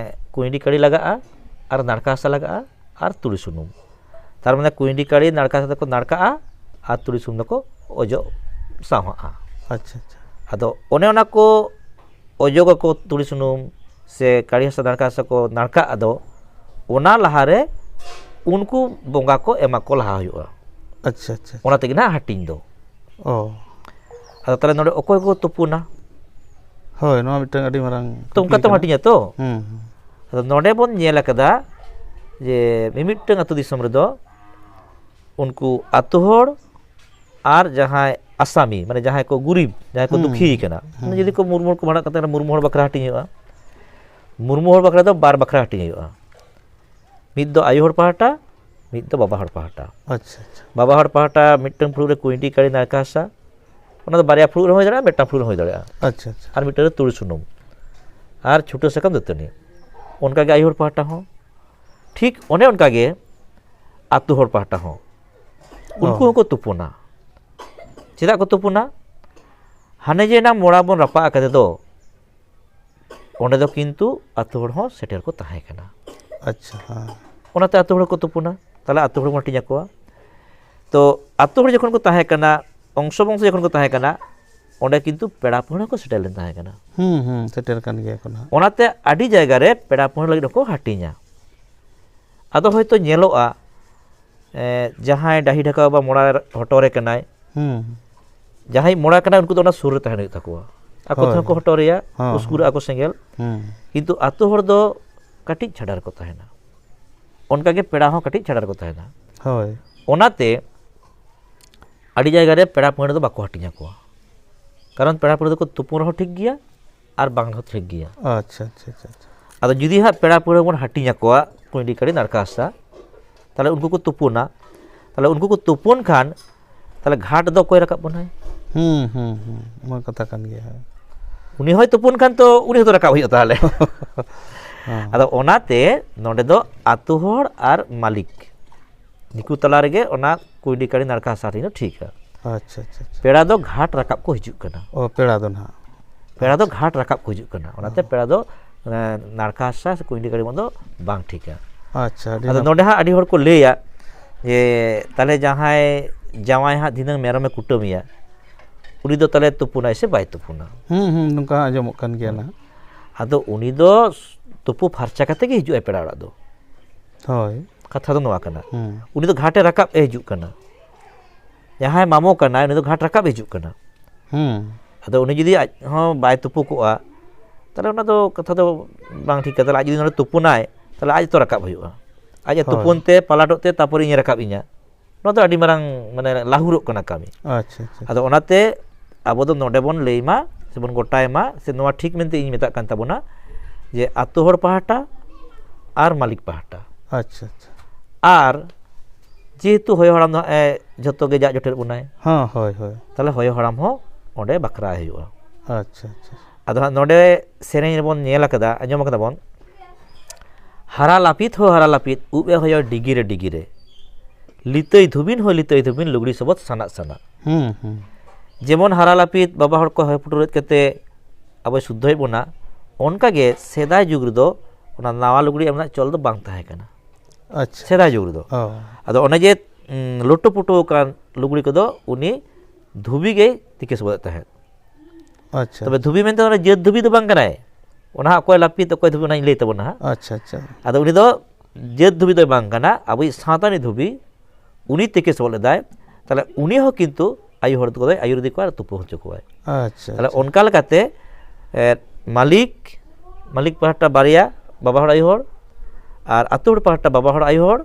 ᱠᱩᱸᱭᱰᱤ ᱠᱟᱹᱲᱤ ᱞᱟᱜᱟᱜᱼᱟ, ᱟᱨ ᱱᱟᱲᱠᱟ ᱦᱟᱥᱟ ᱞᱟᱜᱟᱜᱼᱟ, ᱟᱨ ᱛᱩᱲᱤ ᱥᱩᱱᱩᱢ᱾ ᱛᱟᱨ ᱢᱟᱱᱮ ᱠᱩᱸᱭᱰᱤ ᱠᱟᱹᱲᱤ ᱱᱟᱲᱠᱟ ᱦᱟᱥᱟ ᱫᱚᱠᱚ ᱱᱟᱲᱠᱟᱜᱼᱟ, ᱟᱨ ᱛᱩᱲᱤ ᱥᱩᱱᱩᱢ ᱫᱚᱠᱚ ᱚᱡᱚᱜ ᱥᱟᱶᱦᱟᱜᱼᱟ᱾ ᱟᱪᱪᱷᱟ ᱟᱪᱪᱷᱟ᱾ ᱟᱫᱚ ᱚᱱᱮ ᱚᱱᱟ ᱠᱚ ᱚᱡᱚᱜᱟᱠᱚ ᱛᱩᱲᱤ ᱥᱩᱱᱩᱢ ᱥᱮ ᱠᱟᱹᱲᱤ ᱦᱟᱥᱟ ᱱᱟᱲᱠᱟ ᱦᱟᱥᱟ ᱠᱚ ᱱᱟᱲᱠᱟᱜ ᱟᱫᱚ, ᱚᱱᱟ ᱞᱟᱦᱟᱨᱮ ᱩᱱᱠᱩ ᱵᱚᱸᱜᱟ ᱠᱚ ᱮᱢᱟ ᱠᱚ ᱞᱟᱦᱟ ᱦᱩᱭᱩᱜᱼᱟ᱾ ᱟᱪᱪᱷᱟ ᱟᱪᱪᱷᱟ᱾ ᱚᱱᱟ ᱛᱮᱜᱮ ᱱᱟᱦᱟᱜ ᱦᱟᱹᱴᱤᱧ ᱫᱚ᱾ ᱚ᱾ ᱟᱫᱚ ᱛᱟᱦᱞᱮ ᱱᱚᱰᱮ ᱚᱠᱚᱭ ᱠᱚ ᱛᱩᱯᱩᱱᱟ? ᱦᱳᱭ, ᱱᱚᱣᱟ ᱢᱤᱫᱴᱟᱝ ᱟᱹᱰᱤ ᱢᱟᱨᱟᱝ ᱛᱚ ᱚᱱᱠᱟ ᱠᱩᱠᱞᱤ ᱛᱮᱢ ᱠᱟᱱᱟ᱾ ᱦᱟᱹᱴᱤᱧᱟ ᱛᱚ? ᱦᱩᱸ ᱦᱩᱸ᱾ ᱟᱫᱚ ᱱᱚᱰᱮ ᱵᱚᱱ ᱧᱮᱞ ᱟᱠᱟᱫᱟ ᱡᱮ ᱢᱤᱢᱤᱫᱴᱟᱝ ᱟᱹᱛᱩ ᱫᱤᱥᱚᱢ ᱨᱮᱫᱚ ᱩᱱᱠᱩ ᱟᱹᱛᱩ ᱦᱚᱲ ᱟᱨ ᱡᱟᱦᱟᱸᱭ ᱟᱥᱟᱢᱤ, ᱢᱟᱱᱮ ᱡᱟᱦᱟᱸᱭ ᱠᱚ ᱜᱩᱨᱤᱵ, ᱡᱟᱦᱟᱸᱭ ᱠᱚ ᱦᱩᱸ᱾ ᱫᱩᱠᱷᱤ ᱠᱟᱱᱟ, ᱦᱩᱸ᱾ ᱡᱩᱫᱤ ᱠᱚ ᱢᱩᱨᱢᱩ ᱦᱚᱲ ᱠᱚ ᱵᱷᱟᱸᱰᱟᱜ ᱠᱟᱱ ᱛᱟᱦᱮᱸ ᱠᱷᱟᱱ, ᱢᱩᱨᱢᱩ ᱦᱚᱲ ᱵᱟᱠᱷᱨᱟ ᱦᱟᱹᱴᱤᱧ ᱦᱩᱭᱩᱜᱼᱟ᱾ ᱢᱩᱨᱢᱩ ᱦᱚᱲ ᱵᱟᱠᱷᱨᱟ ᱫᱚ ᱵᱟᱨ ᱵᱟᱠᱷᱨᱟ ᱦᱟᱹᱴᱤᱧ ᱦᱩᱭᱩᱜᱼᱟ, ᱢᱤᱫ ᱫᱚ ᱟᱭᱳ ᱦᱚᱲ ᱯᱟᱦᱴᱟ, ᱢᱤᱫ ᱫᱚ ᱵᱟᱵᱟ ᱦᱚᱲ ᱯᱟᱦᱴᱟ᱾ ᱟᱪᱪᱷᱟ, ᱟᱪᱪᱷᱟ᱾ ᱵᱟᱵᱟ ᱦᱚᱲ ᱯᱟᱦᱴᱟ ᱢᱤᱫᱴᱟᱝ ᱯᱷᱩᱲᱩᱜ ᱨᱮ ᱠᱩᱸᱭᱰᱤ, ᱠᱟᱹᱲᱤ, ᱱᱟᱲᱠᱟ ᱦᱟᱥᱟ, ᱚᱱᱟ ᱫᱚ ᱵᱟᱨᱭᱟ ᱯᱷᱩᱲᱩᱜ ᱨᱮᱦᱚᱸ ᱦᱩᱭ ᱫᱟᱲᱮᱭᱟᱜᱼᱟ, ᱢᱤᱫᱴᱟᱝ ᱯᱷᱩᱲᱩᱜ ᱨᱮᱦᱚᱸ ᱦᱩᱭ ᱫᱟᱲᱮᱭᱟᱜᱼᱟ᱾ ᱟᱪᱪᱷᱟ, ᱟᱪᱪᱷᱟ᱾ ᱟᱨ ᱢᱤᱫᱴᱟᱝ ᱨᱮ ᱛᱩᱲᱤ ᱥᱩᱱᱩᱢ, ᱟᱨ ᱪᱷᱩᱴᱟᱹ ᱥᱟᱠᱟᱢ ᱫᱟᱹᱛᱟᱹᱱᱤ᱾ ᱚᱱᱠᱟᱜᱮ ᱟᱭᱳ ᱦᱚᱲ ᱯᱟᱦᱴᱟ ᱦᱚᱸ, ᱴᱷᱤᱠ ᱚᱱᱮ ᱚᱱᱠᱟᱜᱮ ᱟᱹᱛᱩ ᱦᱚᱲ ᱯᱟᱦᱴᱟ ᱦᱚᱸ, ᱩᱱᱠᱩ ᱚ᱾ ᱦᱚᱸᱠᱚ ᱛᱩᱯᱩᱱᱟ᱾ ᱪᱮᱫᱟᱜ ᱠᱚ ᱛᱩᱯᱩᱱᱟ? ᱦᱟᱱᱮ ᱡᱮ ᱮᱱᱟᱝ ᱢᱚᱲᱟ ᱵᱚᱱ ᱨᱟᱯᱟᱜ ᱟᱠᱟᱫᱮ ᱫᱚ, ᱚᱸᱰᱮ ᱫᱚ ᱠᱤᱱᱛᱩ ᱟᱹᱛᱩ ᱦᱚᱲ ᱦᱚᱸ ᱥᱮᱴᱮᱨ ᱠᱚ ᱛᱟᱦᱮᱸ ᱠᱟᱱᱟ᱾ ᱟᱪᱪᱷᱟ, ᱦᱮᱸ᱾ ᱚᱱᱟᱛᱮ ᱟᱹᱛᱩ ᱦᱚᱲ ᱠᱚ ᱛᱩᱯᱩᱱᱟ, ᱛᱟᱦᱞᱮ ᱟᱹᱛᱩ ᱦᱚᱲ ᱵᱚᱱ ᱦᱟᱹᱴᱤᱧ ᱟᱠᱚᱣᱟ᱾ ᱛᱚ, ᱟᱹᱛᱩ ᱦᱚᱲ ᱡᱚᱠᱷᱚᱱ ᱠᱚ ᱛᱟᱦᱮᱸ ᱠᱟᱱᱟ, ᱚᱝᱥᱚ ᱵᱚᱝᱥᱚ ᱡᱚᱠᱷᱚᱱ ᱠᱚ ᱛᱟᱦᱮᱸ ᱠᱟᱱᱟ, ᱚᱸᱰᱮ ᱠᱤᱱᱛᱩ ᱯᱮᱲᱟ ᱯᱟᱹᱲᱦᱟᱹ ᱠᱚ ᱥᱮᱴᱮᱨ ᱞᱮᱱ ᱛᱟᱦᱮᱸ ᱠᱟᱱᱟ᱾ ᱦᱩᱸ, ᱦᱩᱸ, ᱥᱮᱴᱮᱨ ᱠᱟᱱ ᱜᱮᱭᱟ ᱠᱚ ᱱᱟᱦᱟᱜ᱾ ᱚᱱᱟᱛᱮ ᱟᱹᱰᱤ ᱡᱟᱭᱜᱟ ᱨᱮ ᱯᱮᱲᱟ ᱯᱟᱹᱲᱦᱟᱹ ᱞᱟᱹᱜᱤᱫ ᱦᱚᱸᱠᱚ ᱦᱟᱹᱴᱤᱧᱟ᱾ ᱟᱫᱚ ᱦᱚᱭᱛᱳ ᱧᱮᱞᱚᱜᱼᱟ, ᱮ, ᱡᱟᱦᱟᱸᱭ ᱰᱟᱹᱦᱤ ᱰᱷᱟᱠᱟ ᱵᱟᱵᱟ ᱢᱚᱲᱟ ᱦᱚᱴᱚ ᱨᱮ ᱠᱟᱱᱟᱭ, ᱦᱩᱸ᱾ ᱡᱟᱦᱟᱸᱭ ᱢᱚᱲᱟ ᱠᱟᱱᱟᱭ, ᱩᱱᱠᱩ ᱫᱚ ᱚᱱᱟ ᱥᱩᱨ ᱨᱮ ᱛᱟᱦᱮᱱ ᱦᱩᱭᱩᱜ ᱛᱟᱠᱚᱣᱟ᱾ ᱟᱠᱚ ᱦᱳᱭ᱾ ᱛᱮᱦᱚᱸ ᱠᱚ ᱦᱚᱴᱚᱨᱮᱭᱟ, ᱦᱚᱸ, ᱩᱥᱠᱩᱨᱟᱜᱼᱟ ᱦᱚᱸ᱾ ᱠᱚ ᱥᱮᱸᱜᱮᱞ᱾ ᱦᱩᱸ᱾ ᱠᱤᱱᱛᱩ ᱟᱛᱳ ᱦᱚᱲ ᱫᱚ ᱠᱟᱹᱴᱤᱡ ᱪᱷᱟᱰᱟ ᱨᱮᱠᱚ ᱛᱟᱦᱮᱱᱟ᱾ ᱚᱱᱠᱟᱜᱮ ᱯᱮᱲᱟ ᱦᱚᱸ ᱠᱟᱹᱴᱤᱡ ᱪᱷᱟᱰᱟ ᱨᱮᱠᱚ ᱛᱟᱦᱮᱱᱟ᱾ ᱦᱳᱭ᱾ ᱚᱱᱟᱛᱮ ᱟᱹᱰᱤ ᱡᱟᱭᱜᱟ ᱨᱮ ᱯᱮᱲᱟ ᱯᱟᱹᱲᱦᱟᱹ ᱫᱚ ᱵᱟᱠᱚ ᱦᱟᱹᱴᱤᱧ ᱟᱠᱚᱣᱟ᱾ ᱠᱟᱨᱚᱱ ᱯᱮᱲᱟ ᱯᱟᱹᱲᱦᱟᱹ ᱫᱚᱠᱚ ᱛᱩᱯᱩᱱ ᱨᱮᱦᱚᱸ ᱴᱷᱤᱠ ᱜᱮᱭᱟ, ᱟᱨ ᱵᱟᱝ ᱨᱮᱦᱚᱸ ᱴᱷᱤᱠ ᱜᱮᱭᱟ᱾ ᱟᱪᱪᱷᱟ, ᱟᱪᱪᱷᱟ, ᱟᱪᱪᱷᱟ, ᱟᱪᱪᱷᱟ᱾ ᱟᱫᱚ ᱡᱩᱫᱤ ᱦᱟᱸᱜ ᱯᱮᱲᱟ ᱯᱟᱹᱲᱦᱟᱹ ᱵᱚᱱ ᱦᱟᱹᱴᱤᱧ ᱟᱠᱚᱣᱟ ᱠᱩᱸᱭᱰᱤ, ᱠᱟᱹᱲᱤ, ᱱᱟᱲᱠᱟ ᱦᱟᱥᱟ, ᱛᱟᱦᱞᱮ ᱩᱱᱠᱩ ᱠᱚ ᱛᱩᱯᱩᱱᱟ᱾ ᱛᱟᱦᱞᱮ ᱩᱱᱠᱩ ᱠᱚ ᱛᱩᱯᱩᱱ ᱠᱷᱟᱱ, ᱛᱟᱦᱞᱮ ᱜᱷᱟᱴ ᱫᱚ ᱚᱠᱚᱭ ᱨᱟᱠᱟᱵ ᱵᱚᱱᱟᱭ? ᱦᱩᱸ, ᱦᱩᱸ, ᱦᱩᱸ᱾ ᱚᱱᱟ ᱠᱟᱛᱷᱟ ᱠᱟᱱ ᱜᱮᱭᱟ, ᱦᱳᱭ᱾ ᱩᱱᱤ ᱦᱚᱸᱭ ᱛᱩᱯᱩᱱ ᱠᱷᱟᱱ ᱛᱚ ᱩᱱᱤ ᱦᱚᱸᱛᱚ ᱨᱟᱠᱟᱵ ᱦᱩᱭᱩᱜᱼᱟ ᱛᱟᱦᱞᱮ᱾ ᱦᱮᱸ᱾ ᱟᱫᱚ ᱚᱱᱟᱛᱮ ᱱᱚᱰᱮ ᱫᱚ ᱟᱹᱛᱩ ᱦᱚᱲ ᱟᱨ ᱢᱟᱹᱞᱤᱠ, ᱱᱤᱠᱩ ᱛᱟᱞᱟ ᱨᱮᱜᱮ ᱚᱱᱟ ᱠᱩᱸᱭᱰᱤ, ᱠᱟᱹᱲᱤ, ᱱᱟᱲᱠᱟ ᱦᱟᱥᱟ ᱦᱟᱹᱴᱤᱧ ᱫᱚ ᱴᱷᱤᱠᱟ᱾ ᱟᱪᱪᱷᱟ, ᱟᱪᱪᱷᱟ, ᱟᱪᱪᱷᱟ᱾ ᱯᱮᱲᱟ ᱫᱚ ᱜᱷᱟᱴ ᱨᱟᱠᱟᱵ ᱠᱚ ᱦᱤᱡᱩᱜ ᱠᱟᱱᱟ᱾ ᱚ, ᱯᱮᱲᱟ ᱫᱚ ᱱᱟᱦᱟᱜ᱾ ᱯᱮᱲᱟ ᱫᱚ ᱟᱪᱪᱷᱟ᱾ ᱜᱷᱟᱴ ᱨᱟᱠᱟᱵ ᱠᱚ ᱦᱤᱡᱩᱜ ᱠᱟᱱᱟ, ᱚᱱᱟᱛᱮ ᱦᱚᱸ᱾ ᱯᱮᱲᱟ ᱫᱚ, ᱮ, ᱱᱟᱲᱠᱟ ᱦᱟᱥᱟ ᱥᱮ ᱠᱩᱸᱭᱰᱤ, ᱠᱟᱹᱲᱤ ᱫᱚ ᱵᱟᱝ ᱴᱷᱤᱠᱟ᱾ ᱟᱪᱪᱷᱟ, ᱟᱹᱰᱤ ᱟᱫᱚ ᱱᱟᱯ- ᱱᱚᱰᱮ ᱦᱟᱸᱜ ᱟᱹᱰᱤ ᱦᱚᱲ ᱠᱚ ᱞᱟᱹᱭᱟ ᱡᱮ, ᱛᱟᱦᱞᱮ ᱡᱟᱦᱟᱸᱭ ᱡᱟᱶᱟᱭ ᱦᱟᱸᱜ ᱫᱷᱤᱱᱟᱹᱝ ᱢᱮᱨᱚᱢᱮ ᱠᱩᱴᱟᱹᱢᱮᱭᱟ, ᱩᱱᱤ ᱫᱚ ᱛᱟᱦᱞᱮ ᱛᱩᱯᱩᱱᱟᱭ ᱥᱮ ᱵᱟᱭ ᱛᱩᱯᱩᱱᱟ? ᱦᱩᱸ, ᱦᱩᱸ, ᱱᱚᱝᱠᱟ ᱟᱸᱡᱚᱢᱚᱜ ᱠᱟᱱ ᱜᱮᱭᱟ ᱦᱩᱸ᱾ ᱱᱟᱦᱟᱜ᱾ ᱟᱫᱚ ᱩᱱᱤ ᱫᱚ ᱛᱩᱯᱩ ᱯᱷᱟᱨᱪᱟ ᱠᱟᱛᱮ ᱜᱮ ᱦᱤᱡᱩᱜᱼᱟᱭ ᱯᱮᱲᱟ ᱚᱲᱟᱜ ᱫᱚ᱾ ᱦᱳᱭ᱾ ᱠᱟᱛᱷᱟ ᱫᱚ ᱱᱚᱣᱟ ᱠᱟᱱᱟ᱾ ᱦᱩᱸ᱾ ᱩᱱᱤ ᱫᱚ ᱜᱷᱟᱴᱮ ᱨᱟᱠᱟᱵ ᱮ ᱦᱤᱡᱩᱜ ᱠᱟᱱᱟ᱾ ᱡᱟᱦᱟᱸᱭ ᱢᱟᱢᱚ ᱠᱟᱱᱟᱭ, ᱩᱱᱤ ᱫᱚ ᱜᱷᱟᱴ ᱨᱟᱠᱟᱵ ᱮ ᱦᱤᱡᱩᱜ ᱠᱟᱱᱟ᱾ ᱦᱩᱸ᱾ ᱟᱫᱚ ᱩᱱᱤ ᱡᱩᱫᱤ ᱟᱡ ᱦᱚᱸ ᱵᱟᱭ ᱛᱩᱯᱩ ᱠᱚᱜᱼᱟ, ᱛᱟᱦᱞᱮ ᱚᱱᱟ ᱫᱚ ᱠᱟᱛᱷᱟ ᱫᱚ ᱵᱟᱝ ᱴᱷᱤᱠᱟ᱾ ᱛᱟᱦᱞᱮ ᱟᱡ ᱡᱩᱫᱤ ᱱᱚᱰᱮ ᱛᱩᱯᱩᱱᱟᱭ, ᱛᱟᱦᱞᱮ ᱟᱡ ᱛᱚ ᱨᱟᱠᱟᱵ ᱦᱩᱭᱩᱜᱼᱟ᱾ ᱟᱡ ᱮ ᱦᱳᱭ᱾ ᱛᱩᱯᱩᱱ ᱛᱮ, ᱯᱟᱞᱟᱴᱚᱜ ᱛᱮ, ᱛᱟᱨᱯᱚᱨᱮ ᱤᱧᱮ ᱨᱟᱠᱟᱵ ᱤᱧᱟ᱾ ᱱᱚᱣᱟ ᱫᱚ ᱟᱹᱰᱤ ᱢᱟᱨᱟᱝ ᱢᱟᱱᱮ ᱞᱟᱹᱦᱩᱨᱚᱜ ᱠᱟᱱᱟ ᱠᱟᱹᱢᱤ᱾ ᱟᱪᱪᱷᱟ ᱟᱪᱪᱷᱟ ᱟᱫᱚ ᱚᱱᱟᱛᱮ ᱟᱵᱚ ᱫᱚ ᱱᱚᱰᱮ ᱵᱚᱱ ᱞᱟᱹᱭ ᱢᱟ ᱥᱮᱵᱚᱱ ᱜᱚᱴᱟᱭ ᱢᱟ, ᱥᱮ ᱱᱚᱣᱟ ᱴᱷᱤᱠ ᱢᱮᱱᱛᱮ ᱤᱧ ᱢᱮᱛᱟᱜ ᱠᱟᱱ ᱛᱟᱵᱚᱱᱟ ᱡᱮ ᱟᱛᱳ ᱦᱚᱲ ᱯᱟᱦᱴᱟ ᱟᱨ ᱢᱟᱹᱞᱤᱠ ᱯᱟᱦᱴᱟ᱾ ᱟᱪᱪᱷᱟ ᱟᱪᱪᱷᱟ ᱟᱨ ᱡᱮᱦᱮᱛᱩ ᱦᱚᱭᱚ ᱦᱟᱲᱟᱢ ᱫᱚ ᱦᱟᱸᱜ ᱮ ᱡᱷᱚᱛᱚ ᱜᱮ ᱡᱟᱜ ᱡᱚᱴᱮᱫ ᱵᱚᱱᱟᱭ, ᱦᱚᱸ ᱦᱳᱭ ᱦᱳᱭ ᱛᱟᱦᱚᱞᱮ ᱦᱚᱭᱚ ᱦᱟᱲᱟᱢ ᱦᱚᱸ ᱚᱸᱰᱮ ᱵᱟᱠᱷᱨᱟ ᱦᱩᱭᱩᱜᱼᱟ᱾ ᱟᱪᱪᱷᱟ ᱟᱪᱪᱷᱟ ᱟᱫᱚ ᱦᱟᱸᱜ ᱱᱚᱰᱮ ᱥᱮᱨᱮᱧ ᱨᱮᱵᱚᱱ ᱧᱮᱞ ᱟᱠᱟᱫᱟ, ᱟᱸᱡᱚᱢ ᱟᱠᱟᱫᱟ ᱵᱚᱱ, ᱦᱟᱨᱟ ᱞᱟᱹᱯᱤᱛ ᱦᱚᱸ ᱦᱟᱨᱟ ᱞᱟᱹᱯᱤᱛ, ᱩᱵ ᱮ ᱦᱚᱭᱚ ᱰᱤᱜᱤᱨᱮ ᱰᱤᱜᱤᱨᱮ, ᱞᱤᱛᱟᱹᱭ ᱫᱷᱩᱵᱤᱱ ᱦᱚᱸ ᱞᱤᱛᱟᱹᱭ ᱫᱷᱩᱵᱤᱱ, ᱞᱩᱜᱽᱲᱤ ᱥᱚᱵᱚᱫ ᱥᱟᱱᱟᱜ ᱥᱟᱱᱟᱜ᱾ ᱦᱩᱸ ᱦᱩᱸ ᱡᱮᱢᱚᱱ ᱦᱟᱨᱟ ᱞᱟᱹᱯᱤᱛ ᱵᱟᱵᱟ ᱦᱚᱲ ᱠᱚ ᱦᱚᱭ ᱯᱩᱴᱩᱨᱮᱫ ᱠᱟᱛᱮ ᱟᱵᱚᱭ ᱥᱩᱫᱽᱫᱷᱚᱭᱮᱫ ᱵᱚᱱᱟ, ᱚᱱᱠᱟᱜᱮ ᱥᱮᱫᱟᱭ ᱡᱩᱜᱽ ᱨᱮᱫᱚ ᱚᱱᱟ ᱱᱟᱣᱟ ᱞᱩᱜᱽᱲᱤ ᱮᱢ ᱨᱮᱱᱟᱜ ᱪᱚᱞ ᱫᱚ ᱵᱟᱝ ᱛᱟᱦᱮᱸ ᱠᱟᱱᱟ᱾ ᱟᱪᱪᱷᱟ ᱥᱮᱫᱟᱭ ᱡᱩᱜᱽ ᱨᱮᱫᱚ ᱚ ᱟᱫᱚ ᱚᱱᱮ ᱡᱮ ᱩᱸ, ᱞᱩᱴᱩ ᱯᱩᱴᱩ ᱟᱠᱟᱱ ᱞᱩᱜᱽᱲᱤ ᱠᱚᱫᱚ ᱩᱱᱤ ᱫᱷᱩᱵᱤ ᱜᱮᱭ ᱛᱤᱠᱤ ᱥᱚᱵᱚᱫᱮᱫ ᱛᱟᱦᱮᱸᱫ᱾ ᱟᱪᱪᱷᱟ ᱛᱚᱵᱮ ᱫᱷᱩᱵᱤ ᱢᱮᱱᱛᱮ ᱚᱱᱟ ᱡᱟᱹᱛ ᱫᱷᱩᱵᱤ ᱫᱚ ᱵᱟᱝ ᱠᱟᱱᱟᱭ, ᱚᱱᱟ ᱦᱟᱸᱜ ᱚᱠᱚᱭ ᱞᱟᱹᱯᱤᱛ ᱚᱠᱚᱭ ᱫᱷᱩᱵᱤ ᱚᱱᱟᱧ ᱞᱟᱹᱭ ᱛᱟᱵᱚᱱᱟ ᱦᱟᱸᱜ᱾ ᱟᱪᱪᱷᱟ ᱟᱪᱪᱷᱟ ᱟᱫᱚ ᱩᱱᱤ ᱫᱚ ᱡᱟᱹᱛ ᱫᱷᱩᱵᱤ ᱫᱚᱭ ᱵᱟᱝ ᱠᱟᱱᱟ, ᱟᱵᱚᱭᱤᱡ ᱥᱟᱶᱛᱟᱱᱤ ᱫᱷᱩᱵᱤ ᱩᱱᱤ ᱛᱤᱠᱤ ᱥᱚᱵᱚᱫ ᱞᱮᱫᱟᱭ᱾ ᱛᱟᱦᱚᱞᱮ ᱩᱱᱤ ᱦᱚᱸ ᱠᱤᱱᱛᱩ ᱟᱭᱳ ᱦᱚᱲ ᱛᱟᱠᱚ ᱫᱚᱭ ᱟᱹᱭᱩᱨ ᱤᱫᱤ ᱠᱚᱣᱟ ᱟᱨ ᱛᱩᱯᱩ ᱦᱚᱪᱚ ᱠᱚᱣᱟᱭ᱾ ᱟᱪᱪᱷᱟ ᱛᱟᱦᱚᱞᱮ ᱟᱪᱪᱷᱟ ᱚᱱᱠᱟ ᱞᱮᱠᱟᱛᱮ ᱮ, ᱢᱟᱹᱞᱤᱠ ᱢᱟᱹᱞᱤᱠ ᱯᱟᱦᱴᱟ ᱵᱟᱨᱭᱟ, ᱵᱟᱵᱟ ᱦᱚᱲ ᱟᱭᱳ ᱦᱚᱲ, ᱟᱨ ᱟᱹᱛᱩ ᱦᱚᱲ ᱯᱟᱦᱴᱟ ᱵᱟᱵᱟ ᱦᱚᱲ ᱟᱭᱳ ᱦᱚᱲ,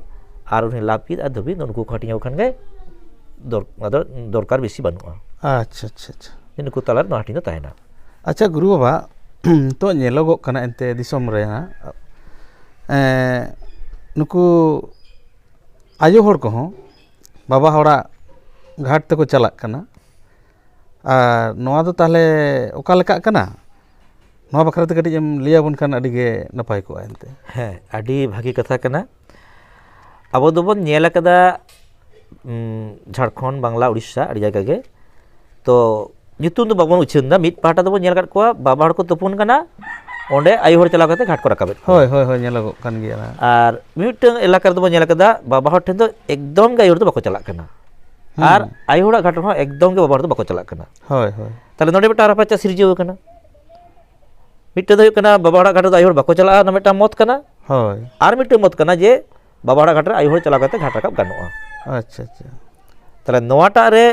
ᱟᱨ ᱩᱱᱤ ᱞᱟᱹᱯᱤᱛ ᱟᱨ ᱫᱷᱩᱵᱤ ᱱᱩᱠᱩ ᱠᱚ ᱦᱟᱹᱴᱤᱧ ᱟᱠᱚ ᱠᱷᱟᱱ ᱜᱮ ᱫᱚᱨ- ᱟᱫᱚ ᱫᱚᱨᱠᱟᱨ ᱵᱮᱥᱤ ᱵᱟᱹᱱᱩᱜᱼᱟ᱾ ᱟᱪᱪᱷᱟ ᱟᱪᱪᱷᱟ ᱟᱪᱪᱷᱟ ᱱᱩᱠᱩ ᱛᱟᱞᱟᱨᱮ ᱱᱚᱣᱟ ᱦᱟᱹᱴᱤᱧ ᱫᱚ ᱛᱟᱦᱮᱱᱟ᱾ ᱟᱪᱪᱷᱟ ᱜᱩᱨᱩ ᱵᱟᱵᱟ, ᱱᱤᱛᱚᱜ ᱧᱮᱞᱚᱜᱚᱜ ᱠᱟᱱᱟ ᱮᱱᱛᱮ ᱫᱤᱥᱚᱢ ᱨᱮ ᱦᱟᱸᱜ, ᱮᱸ, ᱱᱩᱠᱩ ᱟᱭᱳ ᱦᱚᱲ ᱠᱚᱦᱚᱸ ᱵᱟᱵᱟ ᱦᱚᱲᱟᱜ ᱜᱷᱟᱴ ᱛᱮᱠᱚ ᱪᱟᱞᱟᱜ ᱠᱟᱱᱟ᱾ ᱟᱨ ᱱᱚᱣᱟ ᱫᱚ ᱛᱟᱦᱚᱞᱮ ᱚᱠᱟ ᱞᱮᱠᱟᱜ ᱠᱟᱱᱟ? ᱱᱚᱣᱟ ᱵᱟᱠᱷᱨᱟ ᱛᱮ ᱠᱟᱹᱴᱤᱡ ᱮᱢ ᱞᱟᱹᱭ ᱟᱵᱚᱱ ᱠᱷᱟᱱ ᱟᱹᱰᱤ ᱜᱮ ᱱᱟᱯᱟᱭ ᱠᱚᱜᱼᱟ ᱮᱱᱛᱮ᱾ ᱦᱮᱸ, ᱟᱹᱰᱤ ᱵᱷᱟᱹᱜᱤ ᱠᱟᱛᱷᱟ ᱠᱟᱱᱟ᱾ ᱟᱵᱚ ᱫᱚᱵᱚᱱ ᱧᱮᱞ ᱟᱠᱟᱫᱟ, ᱩᱸ, ᱡᱷᱟᱲᱠᱷᱚᱸᱰ, ᱵᱟᱝᱞᱟ, ᱩᱲᱤᱥᱥᱟ ᱟᱹᱰᱤ ᱡᱟᱭᱜᱟ ᱜᱮ᱾ ᱛᱚ ᱧᱩᱛᱩᱢ ᱫᱚ ᱵᱟᱵᱚᱱ ᱩᱪᱷᱟᱹᱱ ᱮᱫᱟ, ᱢᱤᱫ ᱯᱟᱦᱴᱟ ᱫᱚᱵᱚᱱ ᱧᱮᱞ ᱟᱠᱟᱫ ᱠᱚᱣᱟ ᱵᱟᱵᱟ ᱦᱚᱲ ᱠᱚ ᱛᱩᱯᱩᱱ ᱠᱟᱱᱟ, ᱚᱸᱰᱮ ᱟᱭᱳ ᱦᱚᱲ ᱪᱟᱞᱟᱣ ᱠᱟᱛᱮ ᱜᱷᱟᱴ ᱠᱚ ᱨᱟᱠᱟᱵᱮᱫ ᱠᱚᱣᱟ᱾ ᱦᱳᱭ ᱦᱳᱭ ᱦᱳᱭ, ᱧᱮᱞᱚᱜᱚᱜ ᱠᱟᱱ ᱜᱮᱭᱟ ᱚᱱᱟ᱾ ᱟᱨ ᱢᱤᱫᱴᱟᱝ ᱮᱞᱟᱠᱟ ᱨᱮᱫᱚ ᱵᱚᱱ ᱧᱮᱞ ᱟᱠᱟᱫᱟ ᱵᱟᱵᱟ ᱦᱚᱲ ᱴᱷᱮᱱ ᱫᱚ ᱮᱠᱫᱚᱢ ᱜᱮ ᱟᱭᱳ ᱦᱚᱲ ᱫᱚ ᱵᱟᱠᱚ ᱪᱟᱞᱟᱜ ᱠᱟᱱᱟ, ᱦᱩᱸ᱾ ᱟᱨ ᱟᱭᱳ ᱦᱚᱲᱟᱜ ᱜᱷᱟᱴ ᱨᱮᱦᱚᱸ ᱮᱠᱫᱚᱢ ᱜᱮ ᱵᱟᱵᱟ ᱦᱚᱲ ᱫᱚ ᱵᱟᱠᱚ ᱪᱟᱞᱟᱜ ᱠᱟᱱᱟ᱾ ᱦᱳᱭ ᱦᱳᱭ ᱛᱟᱦᱞᱮ ᱱᱚᱰᱮ ᱢᱤᱫᱴᱟᱝ ᱨᱟᱯᱟᱪᱟᱜ ᱥᱤᱨᱡᱟᱹᱣ ᱟᱠᱟᱱᱟ᱾ ᱢᱤᱫᱴᱟᱝ ᱫᱚ ᱦᱩᱭᱩᱜ ᱠᱟᱱᱟ ᱵᱟᱵᱟ ᱦᱚᱲᱟᱜ ᱜᱷᱟᱴ ᱨᱮᱫᱚ ᱟᱭᱳ ᱦᱚᱲ ᱵᱟᱠᱚ ᱪᱟᱞᱟᱜᱼᱟ, ᱚᱱᱟ ᱢᱤᱫᱴᱟᱝ ᱢᱚᱛ ᱠᱟᱱᱟ᱾ ᱦᱳᱭ ᱟᱨ ᱢᱤᱫᱴᱟᱝ ᱢᱚᱛ ᱠᱟᱱᱟ ᱡᱮ ᱵᱟᱵᱟ ᱦᱚᱲᱟᱜ ᱜᱷᱟᱴ ᱨᱮ ᱟᱭᱳ ᱦᱚᱲ ᱪᱟᱞᱟᱣ ᱠᱟᱛᱮ ᱜᱷᱟᱴ ᱨᱟᱠᱟᱵ ᱜᱟᱱᱚᱜᱼᱟ᱾ ᱟᱪᱪᱷᱟ ᱟᱪᱪᱷᱟ ᱛᱟᱦᱞᱮ ᱱᱚᱣᱟᱴᱟᱜ ᱨᱮ